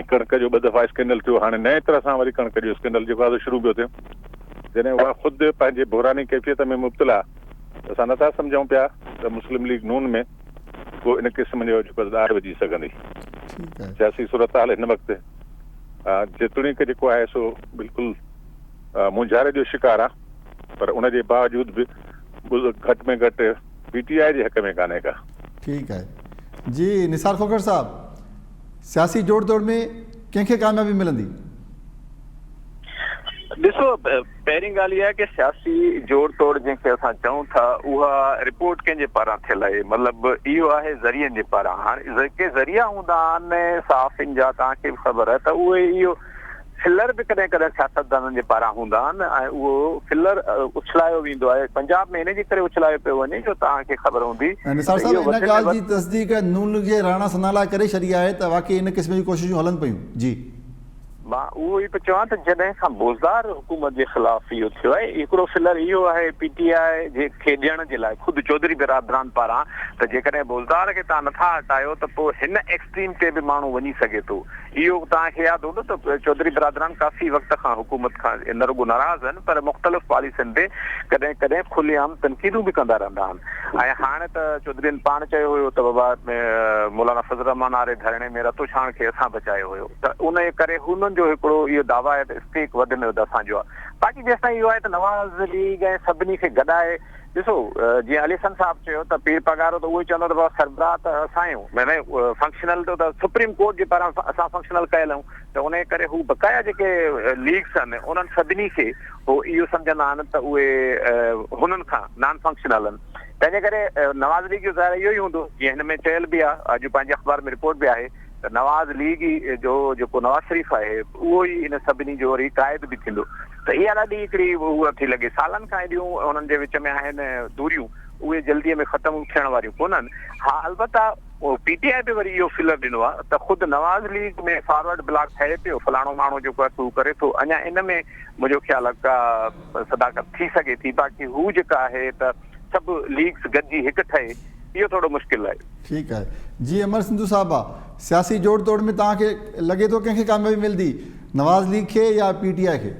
۽ ڪڻڪ جو ٻه دفعا اسڪينڊل ٿيو هاڻي نئين طرح سان وري ڪڻڪ جو اسڪينڊل جيڪو آ سو شروع پيو ٿئي. جڏهن اها خود پنهنجي بحراني ڪيفيت ۾ مبتلا اسان نٿا سمجهون پيا ته مسلم ليگ نون ۾ ڪو ان قسم جو جيڪو ڏار وجهي سگهندي. سياسي صورتحال هن وقت جيتوڻيڪ جيڪو آهي سو بلڪل مونجهاري جو شڪار آهي پر ان جي باوجود به گهٽ ۾ گهٽ پي ٽي آء جي حق ۾ ڪانهي ڪا. ٺيڪ آهي جي نثار کوکر صاحب سياسي جوڙ توڙ ۾ ڪنهن کي ڪاميابي ملندي؟ ڏسو پهرين ڳالهه اها آهي ڪه سياسي جوڙ توڙ جنهن کي اسان چئون ٿا اها رپورٽ ڪنهن جي پاران ٿيل آهي مطلب اهو آهي ذريعن جي پاران هاڻي جيڪي ذريعا هوندا آهن صحافين جا توهان کي به خبر آهي ته اهي اهو فلر به ڪڏهن ڪڏهن سياستدانن جي پاران هوندا آهن ۽ اهو فلر اڇلايو ويندو آهي پنجاب ۾ ان جي ڪري اڇلايو پيو وڃي جو توهان کي خبر هوندي نثار صاحب ان ڳالهه جي تصديق نون ليگ جي راڻا ثناء الله ڪري ڇڏي آهي ته واقعي ان قسم جون ڪوششون هلن پيون جي. مان اهو ئي پيو چوان ته جڏهن کان بوزدار حڪومت جي خلاف اهو ٿيو آهي، هڪڙو فلر اهو آهي پي ٽي آء جي کي ڏيڻ جي لاء خود چوڌري برادران پاران ته جيڪڏهن بوزدار کي توهان نٿا هٽايو ته پوء هن ايڪسٽريم تي به ماڻهو وڃي سگهي ٿو. اهو توهان کي ياد هوندو ته چوڌري برادران ڪافي وقت کان حڪومت کان نه رڳو ناراض آهن پر مختلف پاليسين تي ڪڏهن ڪڏهن کلي عام تنقيدون به ڪندا رهندا آهن ۽ هاڻ ته چوڌرين پاڻ چيو هيو ته بابا مولانا فضل الرحمان واري ڌرڻي ۾ رتوڇاڻ کي اسان بچايو هيو. ته انهيء ڪري هنن جو هڪڙو اهو دعويٰ آهي ته اسٽيڪ وڌ ۾ وڌ اسان جو آهي. باقي جيستائين اهو آهي ته نواز ليگ ۽ سڀني کي گڏائي ڏسو جيئن علي حسن صاحب چيو ته پير پاڳارو ته اهو ئي چوندو ته بابا سربراهه ته اسان آهيون معني فنڪشنل ته سپريم ڪورٽ جي پاران اسان فنڪشنل ڪيل آهيون ته انهيء ڪري هو بقايا جيڪي ليگس آهن انهن سڀني کي هو اهو سمجهندا آهن ته اهي هنن کان نان فنڪشنل آهن تنهن جي ڪري نواز ليگ جو ظاهر اهو ئي هوندو جيئن هن ۾ چيل به آهي اڄ پنهنجي اخبار ۾ رپورٽ به آهي ته نواز ليگ ئي جو جيڪو نواز شريف آهي اهو ئي ان سڀني جو وري قائد به ٿيندو ته اها ڏاڍي هڪڙي هوء ٿي لڳي. سالن کان ايڏيون انهن جي وچ ۾ آهن دوريون اهي جلدي ۾ ختم ٿيڻ واريون ڪونهن. ها البته پي ٽي آء به وري اهو فلر ڏنو آهي ته خود نواز ليگ ۾ فارورڊ بلاڪ ٺهي پيو فلاڻو ماڻهو جيڪو آهي سو ڪري ٿو اڃا ان ۾ منهنجو خيال آهي ڪا صداقت ٿي سگهي ٿي باقي هو جيڪا آهي ته سڀ ليگس گڏجي هڪ ٺهي اهو ٿورو مشڪل آهي. ٺيڪ آهي جي امر سنڌو صاحبه سياسي جوڙ توڙ ۾ توهان کي لڳي ٿو ڪنهن کي ڪاميابي ملدي نواز ليگ کي يا پي ٽي آء کي؟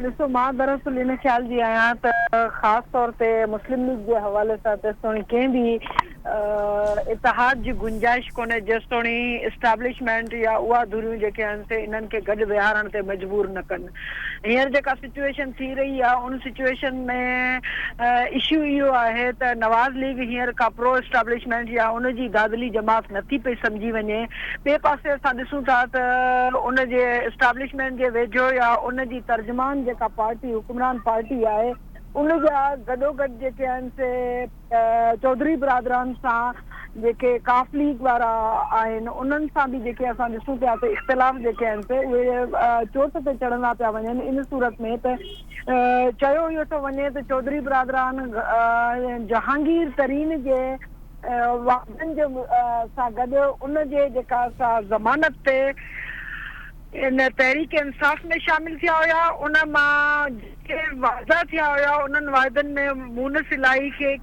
ڏسو مان دراصل ان خيال جي آهيان ته خاص طور تي مسلم ليگ جي حوالي سان تيستوڻي ڪنهن به اتحاد جي گنجائش ڪونهي جيستوڻي اسٽيبلشمينٽ يا اها ڌريون جيڪي آهن سي انهن کي گڏ ويهارڻ تي مجبور نه ڪن. هينئر جيڪا سچوئيشن ٿي رهي آهي ان سچوئيشن ۾ اشو اهو آهي ته نواز ليگ هينئر ڪا پرو اسٽيبلشمينٽ يا ان جي دادلي جماعت نه ٿي پئي سمجهي وڃي. ٻئي پاسي اسان ڏسون ٿا ته ان جي اسٽيبلشمينٽ جي ويجهو يا ان جي ترجمان جيڪا پارٽي حڪمران پارٽي آهي ان جا گڏوگڏ جيڪي آهن سي چوڌري برادران سان جيڪي قاف ليگ وارا آهن انهن سان به جيڪي اسان ڏسون پيا ته اختلاف جيڪي آهن سي اهي چوٽ تي چڙهندا پيا وڃن ان صورت ۾ ته چيو اهو ٿو وڃي ته چوڌري برادران جهانگير ترين جي واعدن جي سان گڏ ان جي جيڪا سا ضمانت تي ان تحريڪ انصاف ۾ شامل ٿيا هيا ان مان جيڪي وعدا ٿيا هيا انهن وعدن ۾ مونس الاهي کي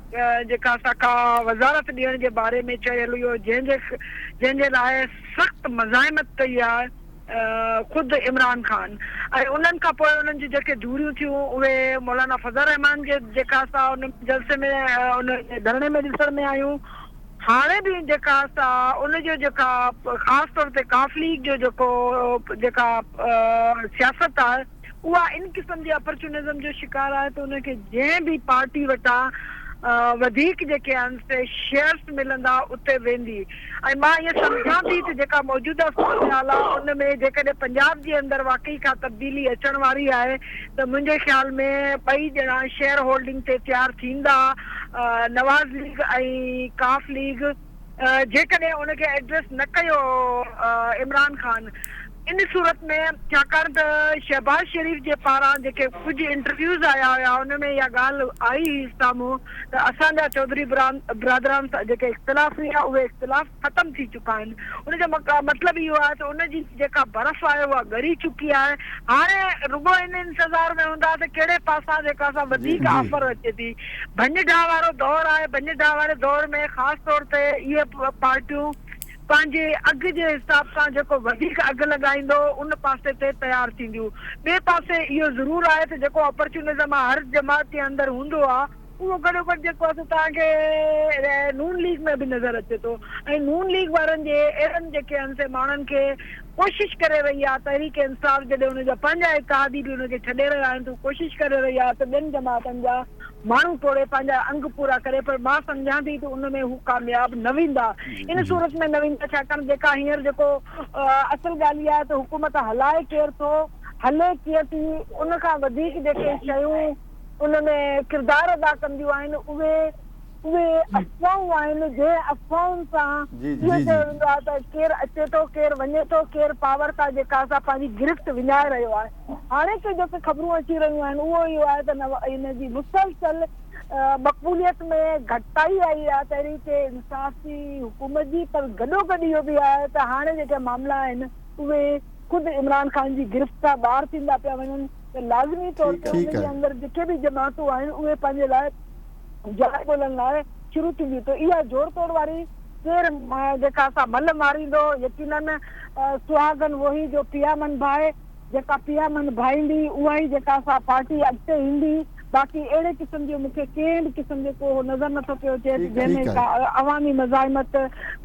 جيڪا سا ڪا وزارت ڏيڻ جي باري ۾ چيل هيو جنهن جي جنهن جي لاء سخت مزاحمت ڪئي آهي خود عمران خان ۽ انهن کان پوء انهن جون جيڪي دوريون ٿيون اهي مولانا فضل الرحمان جي جيڪا سا ان جلسي ۾ ان ڌرڻي ۾ ڏسڻ ۾ آيون. هاڻي به جيڪا سا ان جو جيڪا خاص طور تي قاف ليگ جو جيڪو جيڪا سياست آهي اها ان قسم جي اپرچونزم جو شڪار آهي ته ان کي جنهن به پارٽي وٽان وڌيڪ جيڪي آهن سي شيئرس ملندا اتي ويندي ۽ مان ائين سمجهان ٿي ته جيڪا موجوده صورتحال آهي ان ۾ جيڪڏهن پنجاب جي اندر واقعي ڪا تبديلي اچڻ واري آهي ته منهنجي خيال ۾ ٻئي ڄڻا شيئر هولڊنگ تي تيار ٿيندا نواز ليگ ۽ قاف ليگ جيڪڏهن ان کي ايڊريس نه ڪيو عمران خان ان صورت ۾ ڇاڪاڻ ته شهباز شريف جي پاران جيڪي ڪجهه انٽرويوز آيا هيا ان ۾ اها ڳالهه آئي هئي سامهون ته اسان جا چوڌري برادران سان جيڪي اختلاف هيا اهي اختلاف ختم ٿي چڪا آهن ان جو مطلب اهو آهي ته ان جي جيڪا برف آهي اها ڳري چڪي آهي هاڻي رڳو ان انتظار ۾ هوندا ته ڪهڙي پاسان جيڪا سا وڌيڪ آفر اچي ٿي. ڀڃ ڊاهه وارو دور آهي ڀڃ ڊاهه واري دور ۾ خاص طور تي اهي پارٽيون پنهنجي اگهه جي حساب سان جيڪو وڌيڪ اگهه لڳائيندو ان پاسي تي تيار ٿينديون ٻئي پاسي اهو ضرور آهي ته جيڪو اپرچونزم هر جماعت جي اندر هوندو آهي اهو گڏوگڏ جيڪو آهي سو توهان کي نون ليگ ۾ به نظر اچي ٿو ۽ نون ليگ وارن جي اهڙن جيڪي آهن سي ماڻهن کي ڪوشش ڪري رهي آهي تحريڪ انصاف جڏهن ان جا پنهنجا اتحادي به ان کي ڇڏي رهيا آهن ته هو ڪوشش ڪري رهي آهي ته ٻين جماعتن جا ماڻهو ٽوڙي پنهنجا انگ پورا ڪري پر مان سمجهان ٿي ته ان ۾ هو ڪامياب نه ويندا ان صورت ۾ نه ويندا ڇاڪاڻ جيڪا هينئر جيڪو اصل ڳالهه اها آهي ته حڪومت هلائي ڪير ٿو هلي ڪيئن ٿي ان کان وڌيڪ جيڪي شيون ان ۾ ڪردار ادا ڪنديون آهن اهي اهي افواهون آهن جنهن افواهن سان اهو چيو ويندو آهي ته ڪير اچي ٿو ڪير وڃي ٿو ڪير پاور تان جيڪا سا پنهنجي گرفت وڃائي رهيو آهي هاڻي ڪي جيڪي خبرون اچي رهيون آهن اهو اهو آهي ته ان جي مسلسل مقبوليت ۾ گهٽتائي آئي آهي تحريڪ انصاف جي حڪومت جي پر گڏوگڏ اهو به آهي ته هاڻي جيڪي معاملا آهن اهي خود عمران خان جي گرفت کان ٻاهر ٿيندا پيا وڃن ته لازمي طور تي ان جي اندر جيڪي به جماعتون آهن اهي پنهنجي لاء جاء ڳولڻ لاء شروع ٿينديون ته اها جوڙ توڙ واري ڪير جيڪا سا ملهه ماريندو يقينن سهاڳن وهي جو پيا من ڀائي جيڪا پيا من ڀائيندي اها ئي جيڪا سا پارٽي اڳتي ايندي باقي اهڙي قسم جو مون کي ڪنهن به قسم جو ڪو نظر نٿو پيو اچي ته جنهن ۾ ڪا عوامي مزاحمت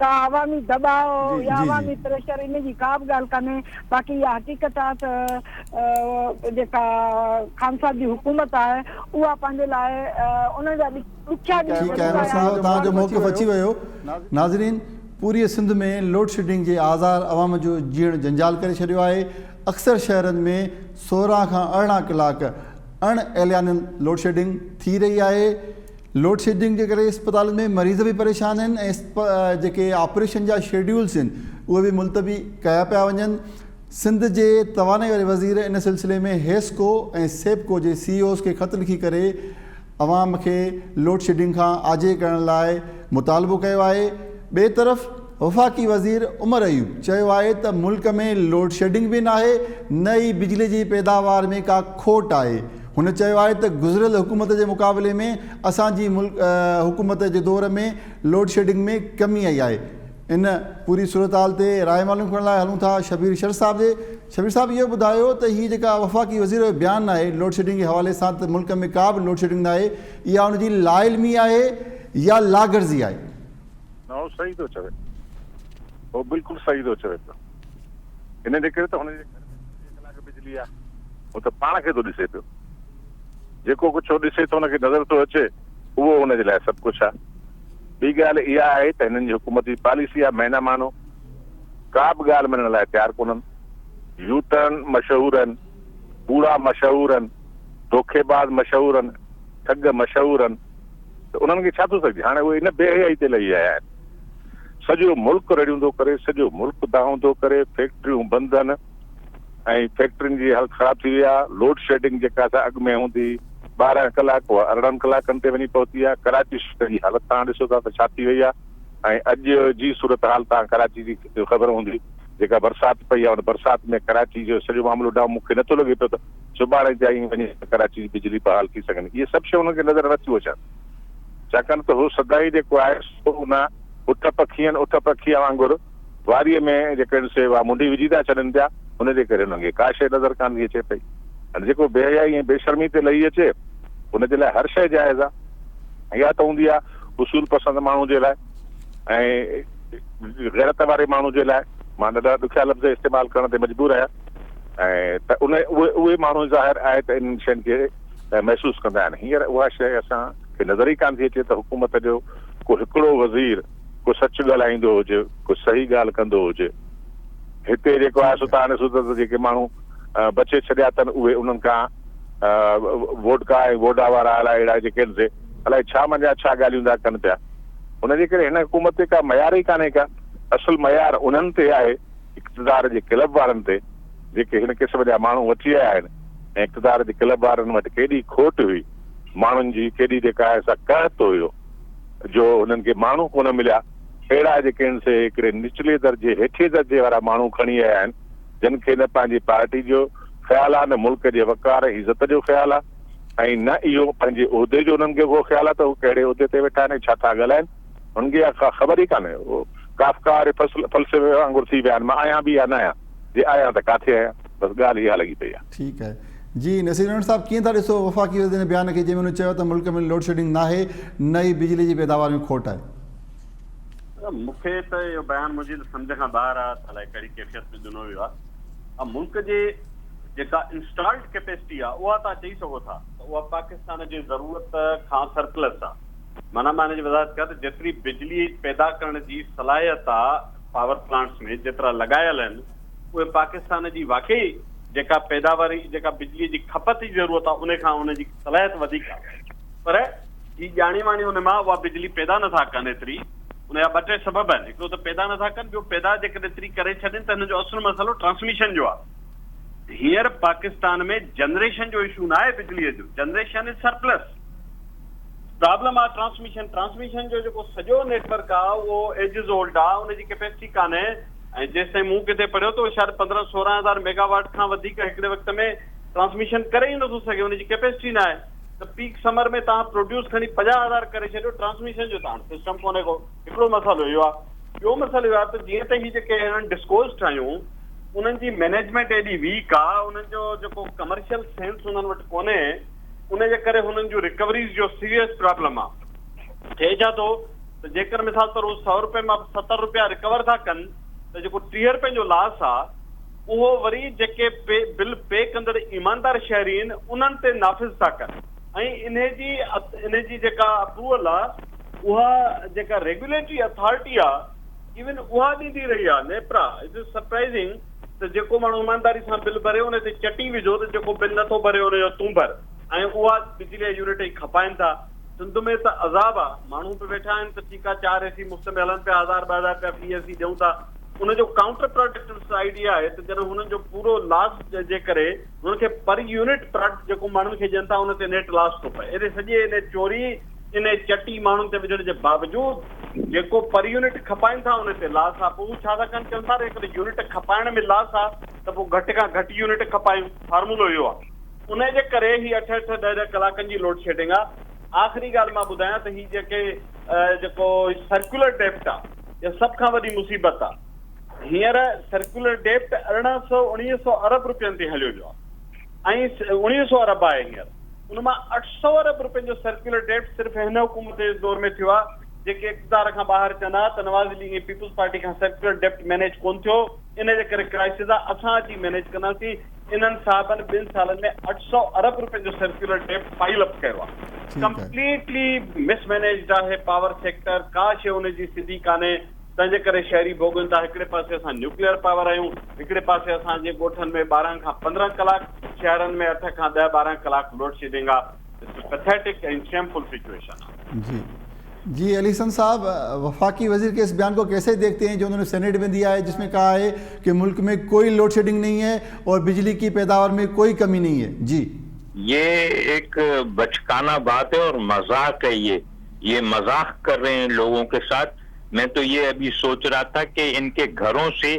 ڪا عوامي دٻاء يا عوامي پريشر ان جي ڪا به ڳالهه ڪانهي باقي اها حقيقت آهي ته جيڪا خان صاحب جي حڪومت آهي اها پنهنجي لاء ان جا ڏکيا ڏينهن ٺيڪ آهي انور صاحب توهان جو موقف اچي ويو ناظرين پوريء سنڌ ۾ لوڊشيڊنگ جي آزار عوام جو جيئڻ جنجال ڪري ڇڏيو آهي اڪثر شهرن ۾ 16 کان 18 ڪلاڪ اڻ اعلانيل لوڊشيڊنگ ٿي رهي آهي، لوڊشيڊنگ جي ڪري اسپتالن ۾ مريض به پريشان آهن ۽ جيڪي آپريشن جا شيڊيولز آهن اهي به ملتوي ڪيا پيا وڃن، سنڌ جي توانائي واري وزير ان سلسلي ۾ حيسڪو ۽ سيپڪو جي سي اي اوز کي خط لکي ڪري عوام کي لوڊشيڊنگ کان آجي ڪرڻ لاء مطالبو ڪيو آهي، ٻئي طرف وفاقي وزير عمر ايوب چيو آهي ته ملڪ ۾ لوڊشيڊنگ به ناهي نه ئي بجلي جي پيداوار ۾ ڪا کوٽ آهي، هن چيو آهي ته گذريل حڪومت جي مقابلي ۾ اسان جي حڪومت جي دور ۾ لوڊشيڊنگ ۾ ڪمي آئي آهي، ان پوري صورتحال تي راء معلوم ڪرڻ لاء هلون ٿا شبير شر صاحب جي، شبير صاحب اهو ٻڌايو ته هي جيڪا وفاقي وزير جو بيان آهي لوڊشيڊنگ جي حوالي سان ته ملڪ ۾ ڪا به لوڊشيڊنگ ناهي اها ان جي لاعلمي آهي يا لاغرضي آهي؟ نه هو صحيح ٿو چوي. هو بلڪل صحيح ٿو چوي پيو. ان جي ڪري ته هن جي گهر ۾ 24 ڪلاڪ بجلي آهي. هو ته پاڻ کي ٿو ڏسي پيو. جيڪو ڪجهه هو ڏسي ٿو هن کي نظر ٿو اچي اهو هن جي لاء سڀ ڪجهه آهي. ٻي ڳالهه اها آهي ته هنن جي حڪومت جي پاليسي آهي مهنا مانو. ڪا به ڳالهه مڃڻ لاء تيار ڪونهن. يو ٽرن مشهور آهن. ڪوڙا مشهور آهن. دوکيباز مشهور آهن. ٺڳ مشهور آهن. ته انهن کي ڇا ٿو سگهجي؟ هاڻي اهي ان بي حيائي تي لهي آيا آهن. سڄو ملڪ رڙيون ٿو ڪري، سڄو ملڪ دانهون ٿو ڪري، فيڪٽريون بند آهن ۽ فيڪٽرين جي حالت خراب ٿي وئي آهي، لوڊ شيڊنگ جيڪا سا اڳ ۾ هوندي هئي 12 ڪلاڪ اها 18 ڪلاڪن تي وڃي پهتي آهي. ڪراچي شهر جي حالت توهان ڏسو ٿا ته ڇا ٿي وئي آهي ۽ اڄ جي صورتحال توهان ڪراچي جي خبر هوندي جيڪا برسات پئي آهي ان برسات ۾ ڪراچي جو سڄو معاملو ڊائون مون کي نٿو لڳي پيو ته سڀاڻي تائين وڃي ڪراچي جي بجلي بحال ٿي سگهندي. اهي سڀ شيون انهن کي نظر نٿيون اچن ڇاڪاڻ ته هو سدائين جيڪو آهي سو ان اٺ پکين اٺ پکيء وانگر واريء ۾ جيڪڏهن سي اها منڍي وجهي ٿا ڇڏن پيا، ان جي ڪري انهن کي ڪا شيء نظر ڪانه ٿي اچي پئي. هاڻي جيڪو بي حيائي ۽ بي شرمي تي لهي اچي، ان جي لاء هر شيء جائز آهي. اها ته هوندي آهي اصول پسند ماڻهو جي لاء ۽ غيرت واري ماڻهو جي لاء. مان ڏاڍا ڏکيا لفظ استعمال ڪرڻ تي مجبور آهيان ۽ ته ان اهي اهي ماڻهو ظاهر آهي ته انهن شين کي محسوس ڪندا آهن. هينئر اها شيء اسان کي نظر ئي ڪانه ٿي اچي ته حڪومت جو ڪو هڪڙو وزير ڪو سچ ڳالهائيندو هجي، ڪو صحيح ڳالهه ڪندو هجي. هتي جيڪو آهي سو توهان ڏسو ٿا ته جيڪي ماڻهو بچي ڇڏيا اٿن اهي انهن کان ووڊڪا ۽ ووڊا وارا الائي اهڙا جيڪي آهن سي الائي ڇا منجهان ڇا ڳالهيون ٿا ڪن پيا. ان جي ڪري هن حڪومت تي ڪا معيار ئي ڪانهي ڪا. اصل معيار انهن تي آهي اقتدار جي ڪلب وارن تي جيڪي هن قسم جا ماڻهو وٺي آيا آهن ۽ اقتدار جي ڪلب وارن وٽ ڪيڏي کوٽ هئي ماڻهن جي ڪيڏي جيڪا آهي سا قحط هيو. جو هنن کي ماڻهو ڪونه مليا، اهڙا جيڪي آهن سي هڪڙي نچلي درجي، هيٺين درجي وارا ماڻهو کڻي آيا آهن، جن کي نه پنهنجي پارٽي جو خيال آهي، نه ملڪ جي وقار ۽ عزت جو خيال آهي ۽ نه اهو پنهنجي عهدي جو انهن کي ڪو خيال آهي ته هو ڪهڙي عهدي تي ويٺا آهن ۽ ڇا ٿا ڳالهائن، هنن کي اها ڪا خبر ئي ڪانهي، هو ڪافڪا واري فلسفي وانگر ٿي ويا آهن، مان آهيان به يا نه آهيان، جي آهيان ته ڪاٿي آهيان، بس ڳالهه اها لڳي پئي آهي. ٺيڪ آهي. جي نصير ميمڻ صاحب ڪيئن ٿا ڏسو وفاقي وزير جي بيان کي جنهن ۾ هن چيو ته ملڪ ۾ لوڊشيڊنگ ناهي نه ئي بجلي جي پيداوار ۾ کوٽ آهي. مون کي ته اهو بيان منهنجي ته سمجهه کان ٻاهر آهي ته الائي ڪهڙي ڪيفيت ۾ ڏنو ويو آهي. ملڪ جي جيڪا انسٽالڊ ڪيپيسٽي آهي اها توهان چئي سگهو ٿا ته اها پاڪستان جي ضرورت کان سرپلس آهي. معنيٰ مان ان جي وضاحت ڪيان ته جيتري بجلي پيدا ڪرڻ جي صلاحيت آهي پاور پلانٽس ۾ جيترا لڳايل آهن اهي پاڪستان جي واقعي جيڪا پيداواري جيڪا بجلي جي کپت جي ضرورت آهي ان کان ان جي صلاحيت وڌيڪ آهي پر هي ڄاڻي واڻي ان مان اها بجلي پيدا نٿا ڪن ايتري ان جا ٻه ٽي سبب آهن هڪڙو ته پيدا نٿا ڪن ٻيو پيدا جيڪڏهن ايتري ڪري ڇڏين ته هن جو اصل مسئلو ٽرانسميشن جو آهي هينئر پاڪستان ۾ جنريشن جو اشو نه آهي بجلي جو جنريشن از سرپلس پرابلم آهي ٽرانسميشن ٽرانسميشن جو جيڪو سڄو نيٽورڪ آهي اهو ايجز اولڊ آهي ان جي ڪيپيسٽي ڪانهي ۽ جيستائين مون ڪٿي پڙهيو ته اهو شايد 15 16 هزار ميگا واٽ کان وڌيڪ هڪڙي وقت ۾ ٽرانسميشن ڪري ئي نٿو سگهي ان جي ڪيپيسٽي ناهي ته پيڪ سمر ۾ توهان پروڊيوس کڻي 50 هزار ڪري ڇڏيو ٽرانسميشن جو ته هاڻ سسٽم ڪونهي ڪو هڪڙو مسئلو اهو آهي ٻيو مسئلو اهو آهي ته جيئن ته هي جيڪي هنن ڊسڪوز ٺاهيون انهن جي مئنيجمينٽ ايڏي ويڪ آهي انهن جو جيڪو ڪمرشل سينس انهن وٽ ڪونهي ان جي ڪري هنن جون رڪوريز جو سيريس پرابلم آهي ٿئي ڇا ٿو ته جيڪر مثال طور هو سئو روپين مان 70 روپيا رڪور ٿا ڪن ته جيڪو 30 روپين جو لاس آ اهو وري جيڪي پي بل پي ڪندڙ ايماندار شهري آهن انهن تي نافذ ٿا ڪن ۽ انهي جي انهي جي جيڪا اپروول آ اها جيڪا ريگيوليٽري اٿارٽي آ ايون اها ڏيندي رهي آ نيپرا it is surprising ته جيڪو ماڻهو ايمانداري سان بل ڀري ان تي چٽي وجهو ته جيڪو بل نٿو ڀري ان جو تون ڀر ۽ اها بجلي جا يونٽ ئي کپائن ٿا سنڌ ۾ ته عذاب آ، ماڻهو به ويٺا آهن ته ٺيڪ آ چار اي سي مفت ۾ هلن پيا هزار ٻه هزار رپيا في اي سي ڏيون ٿا، ان جو ڪائونٽر پراڊڪٽو سائيڊ اها آهي ته جڏهن هنن جو پورو لاس جي ڪري هنن کي پر يونٽ پراڊڪٽ جيڪو ماڻهن کي ڏين ٿا ان تي نيٽ لاس ٿو پئي ايڏي سڄي انهي چوري انهي چٽي ماڻهن تي وجهڻ جي باوجود جيڪو پر يونٽ کپائين ٿا ان تي لاس آ پوء هو ڇا ٿا ڪن چون ٿا جيڪڏهن يونٽ کپائڻ ۾ لاس آ ته پوء گهٽ کان گهٽ يونٽ کپايون فارمولو اهو آ. انهيء جي ڪري هي اٺ اٺ ڏهه ڏهه ڪلاڪن جي لوڊشيڊنگ آ. آخري ڳالهه مان ٻڌايان ته هي جيڪي جيڪو سرڪيولر ڊيپٽ آ اها سڀ کان وڏي مصيبت آ. هينئر سرڪيولر ڊيپٽ ارڙهن سئو اڻويهه سئو ارب روپين تي هليو ويو آ ۽ اڻويهه سئو ارب آهي هينئر ان مان اٺ سئو ارب روپين جو سرڪيولر ڊيپٽ صرف هن حڪومت جي دور ۾ ٿيو آ جيڪي اقتدار کان ٻاهر چوندا ها ته نواز ليگ ۽ پيپلز پارٽي کان سرڪيولر ڊيپٽ مينيج ڪونه ٿيو ان جي ڪري ڪرائسز آ اسان اچي مينيج ڪنداسين. انهن صاحبن ٻن سالن ۾ 800 ارب روپين جو سرڪيولر ڊيپٽ پائل اپ ڪيو آهي. ڪمپليٽلي مس مينيجڊ آهي پاور سيڪٽر، ڪا شيء ان جي سڌي ڪانهي، تنهن جي ڪري شهري ڀوڳين ٿا، هڪڙي پاسي اسان نيوڪليئر پاور آهيون، هڪڙي پاسي اسان جي ڳوٺن ۾ 12 کان 15 ڪلاڪ، شهرن ۾ اٺ کان ڏهه 12 ڪلاڪ لوڊشيڊنگ آهي. It's pathetic ۽ shameful situation آهي. جي جي علي حسن صاحب وفاقي وزير के इस बयान को कैसे देखते हैं जो उन्होंने सेनेट में दिया है जिसमें कहा है कि मुल्क में कोई लोड शेडिंग नहीं है और बिजली की पैदावार में कोई कमी नहीं है। जी। ये एक बचकाना बात है और मजाक है ये ये मजाक कर रहे हैं लोगों के साथ। मैं तो ये अभी सोच रहा था कि इनके घरों से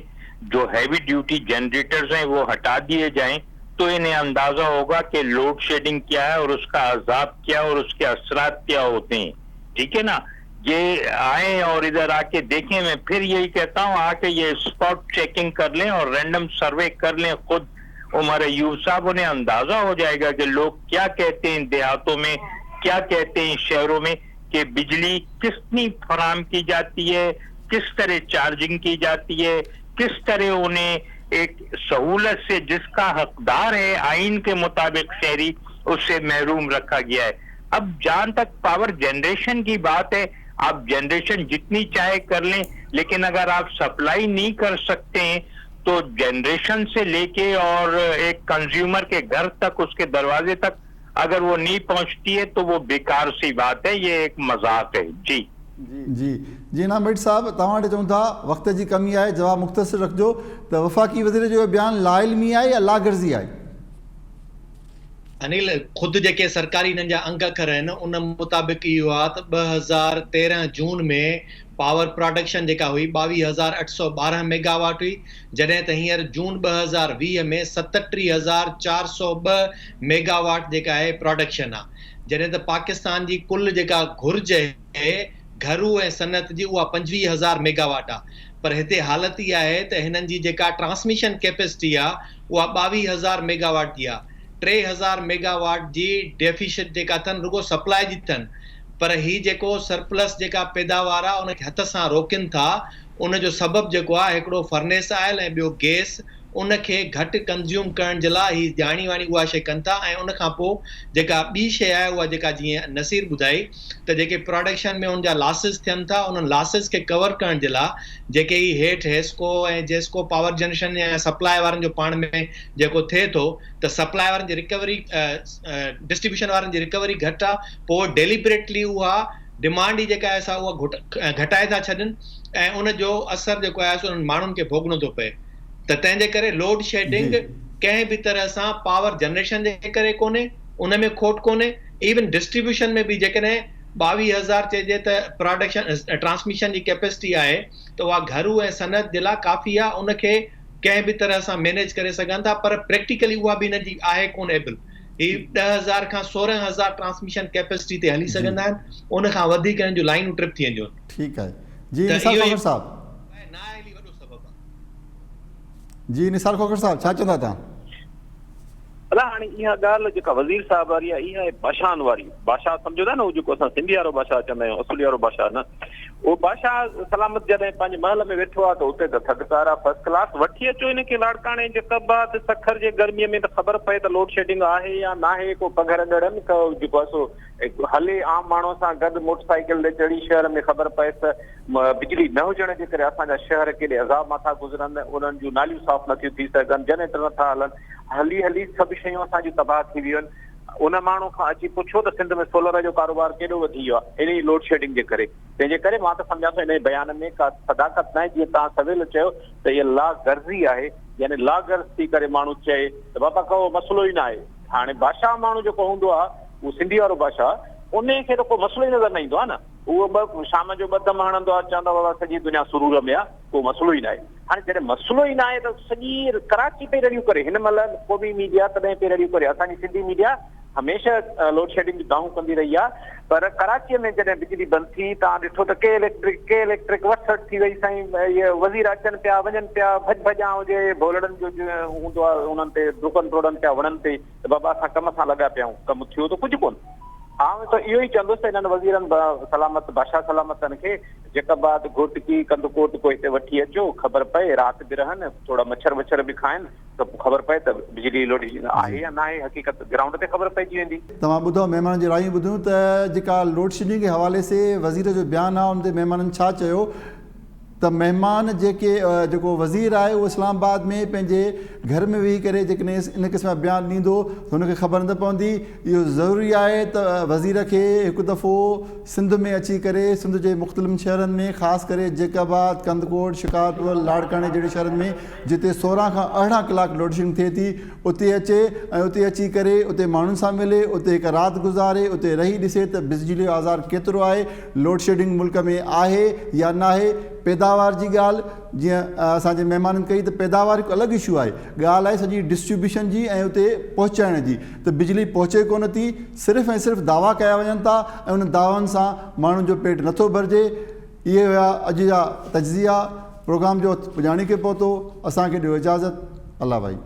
जो हैवी ड्यूटी जनरेटर्स हैं वो हटा दिए जाएं तो इन्हें अंदाजा होगा कि लोड शेडिंग क्या है और उसका अजाब क्या और उसके असरात क्या होते हैं। ठीक है ना, ये आए और इधर आके देखें। मैं फिर यही कहता हूँ, आके ये स्पॉट चेकिंग कर लें और रैंडम सर्वे कर लें खुद उमर अयूब साहब, उन्हें अंदाजा हो जाएगा कि लोग क्या कहते हैं देहातों में, क्या कहते हैं शहरों में, कि बिजली कितनी फराहम की जाती है, किस तरह चार्जिंग की जाती है, किस तरह उन्हें एक सहूलत से जिसका हकदार है आइन के मुताबिक शहरी, उससे महरूम रखा गया है। अब जहां तक पावर जनरेशन की बात है, आप जनरेशन जितनी चाहे कर लें, लेकिन अगर आप सप्लाई नहीं कर सकते हैं तो जनरेशन से लेके और एक कंज्यूमर के घर तक, उसके दरवाजे तक अगर वो नहीं पहुंचती है तो वो बेकार सी बात है, ये एक मजाक है। जी जी जी इनाम बट साहब, तव्हां वटि चऊं था, वक़्त जी कमी आहे, जवाब मुख़्तसिर रखिजो त वफ़ाक़ी वज़ीर जो बयान लाइल्मी आहे या लागर्ज़ी आहे? अनिल, ख़ुदि जेके सरकारी हिननि जा अंग अखर आहिनि उन मुताबिक़ इहो आहे त 2013 जून में पावर प्रोडक्शन जेका हुई 22812 मेगावाट हुई, जॾहिं त हींअर जून 2020 में 37402 मेगावाट जेका आहे प्रोडक्शन आहे, जॾहिं त पाकिस्तान जी कुल जेका घुर्ज आहे घरू ऐं सनअत जी उहा 25000 मेगावाट आहे, पर हिते हालत इहा आहे त हिननि जी जेका ट्रांसमिशन कैपेसिटी आहे उहा 22000 मेगावाट जी आहे, 3000 मेगावाट जी डेफिशिट जेका अथनि रुगो सप्लाई जी अथनि, पर ही जेको सरप्लस जेका पैदावार आहे उनखे हथ सां रोकनि था, उन जो सबब जेको आहे हिकिड़ो फर्नेस आयल ऐं ॿियो गैस, उनखे घटि कंज़्यूम करण जे लाइ ही ॼाणी वाणी उहा शइ कनि था। ऐं उन खां पोइ जेका ॿी शइ आहे उहा जेका जीअं नसीर ॿुधाई त जेके प्रोडक्शन में उनजा लॉसिस थियनि था उन्हनि लॉसिस खे कवर करण जे लाइ जेके ही हेठि हेस्को ऐं जेस्को पावर जनरेशन या सप्लाई वारनि जो पाण में जेको थिए थो त सप्लाई वारनि जी रिकवरी, डिस्ट्रीब्यूशन वारनि जी रिकवरी घटि आहे, पोइ डेलिबरेटली उहा डिमांड ई जेका आहे सा उहा घटाए था छॾनि ऐं उन जो असर जेको आहे सो उन्हनि माण्हुनि खे भोॻणो थो पए। त तंहिंजे करे लोड शेडिंग कंहिं बि तरह सां पावर जनरेशन जे करे कोन्हे, उन में खोट कोन्हे, इवन डिस्ट्रीब्यूशन में बि जेकॾहिं 22000 चइजे त प्रोडक्शन ट्रांसमिशन जी कैपेसिटी आहे त उहा घरू ऐं सनअत जे लाइ काफ़ी आहे, उनखे कंहिं बि तरह सां मैनेज करे सघनि था, पर प्रैक्टिकली उहा बि हिन जी आहे कोन एबल। ही 10000 खां 16000 ट्रांसमिशन कैपेसिटी ते हली सघंदा आहिनि, उन खां वधीक हिननि जूं लाइनूं ट्रिप थी वेंदियूं आहिनि। ठीकु आहे जी निसार खोखर साहब। नाअहली वॾो सबबु आहे। जी निसार खोखर साहब, छा चवंदा तव्हां? अला हाणे इहा ॻाल्हि जेका वज़ीर साहब वारी आहे इहा आहे बादशाहनि वारी। बादशाह सम्झो था न, उहो जेको असां सिंधी वारो बादशाह चवंदा आहियूं, असुली वारो बादशाह न, उहो बादशाह सलामत जॾहिं पंहिंजे महल में वेठो आहे त उते त थधकार आहे फर्स्ट क्लास। वठी अचो हिनखे लाड़काणे, जैकबाद, सखर जे गर्मीअ में त ख़बर पए त लोड शेडिंग आहे या नाहे, को पघर ॻड़नि, को जेको आहे सो हले आम माण्हूअ सां गॾु मोटरसाइकिल ते चढ़ी शहर में ख़बर पए त बिजली न हुजण जे करे असांजा शहर केॾे अज़ाब मां था गुज़रनि, उन्हनि जूं नालियूं साफ़ नथियूं थी सघनि, जनरेटर नथा हलनि, हली हली सभु शयूं असांजूं तबाह थी वियूं आहिनि। उन माण्हू खां अची पुछो त सिंध में सोलर जो कारोबार केॾो वधी वियो आहे इन ई लोड शेडिंग जे करे। तंहिंजे करे मां त सम्झां थो इन बयान में का सदाकत न आहे, जीअं तव्हां सवेल चयो त इहा लागर्ज़ी आहे, यानी लागर्ज़ थी करे माण्हू चए त बाबा को मसइलो ई न आहे। हाणे बादशाह माण्हू जेको हूंदो आहे उहो सिंधी वारो बादशाह, उन खे त को मसइलो ई नज़र न ईंदो आहे न, उहो ॿ शाम जो ॿ दम हणंदो आहे, चवंदो आहे बाबा सॼी दुनिया सुरूर में आहे, को मसइलो ई न आहे। हाणे जॾहिं मसइलो ई न आहे त सॼी कराची पई रड़ियूं करे, हिन महिल क़ौमी मीडिया तॾहिं पई रड़ियूं करे, असांजी सिंधी मीडिया हमेशह लोड शेडिंग जी दाहूं कंदी रही आहे, पर कराचीअ में जॾहिं बिजली बंदि थी तव्हां ॾिठो त के इलेक्ट्रिक के इलेक्ट्रिक वठसठ थी वई साईं, इहे वज़ीर अचनि पिया वञनि पिया, भॼ भॼां हुजे भोलड़नि जो हूंदो आहे उन्हनि ते ड्रुकनि ट्रोड़नि पिया वणनि ते त बाबा असां कम सां लॻा पिया आहियूं, कमु थियो त कुझु कोन। आउं त इहो ई चवंदुसि त हिननि वज़ीरनि सलामत बादशाह सलामतनि खे जैकबाद, घोटकी, कंदकोट को हिते वठी अचो, ख़बर पए राति बि रहनि, थोरा मच्छर वच्छर बि खाइनि त पोइ ख़बर पए त बिजली लोड आहे या न आहे, हक़ीक़त ग्राउंड ते ख़बर पइजी वेंदी। तव्हां ॿुधो, महिमाननि जी रायूं ॿुधियूं त जेका लोड शेडिंग जे हवाले से वज़ीर जो बयान आहे उन ते महिमाननि छा चयो। ته مهمان جيڪي جيڪو وزير آهي اهو اسلام آباد ۾ پنهنجي گهر ۾ ويهي ڪري جيڪڏهن ان قسم جا بيان ڏيندو ته هن کي خبر نه پوندي. اهو ضروري آهي ته وزير کي هڪ دفعو سنڌ ۾ اچي ڪري سنڌ جي مختلف شهرن ۾ خاص ڪري جيڪب آباد، ڪنڌڪوٽ، شڪارپور، لاڙڪاڻي جهڙي شهرن ۾ جتي 16 کان 18 ڪلاڪ لوڊشيڊنگ ٿئي ٿي اتي اچي ۽ اتي اچي ڪري اتي ماڻهن سان ملي اتي هڪ رات گذاري اتي رهي ڏسي ته بجلي جو آزار ڪيترو آهي لوڊشيڊنگ ملڪ ۾ آهي يا ناهي، پيداوار جي ڳالهه جيئن اسان جي مهمانن ڪئي ته پيداوار هڪ الڳ اشو آهي، ڳالهه آهي سڄي ڊسٽريبيوشن جي ۽ اتي پهچائڻ جي ته بجلي پهچي ڪونه ٿي، صرف ۽ صرف دعويٰ ڪيا وڃن ٿا ۽ انهن دعوائن سان ماڻهن جو پيٽ نٿو ڀرجي. اهي هيا اڄ جا تجزيا، پروگرام جو وقت پڄاڻي کي پهتو، اسان کي ڏيو اجازت، الله ڀائي.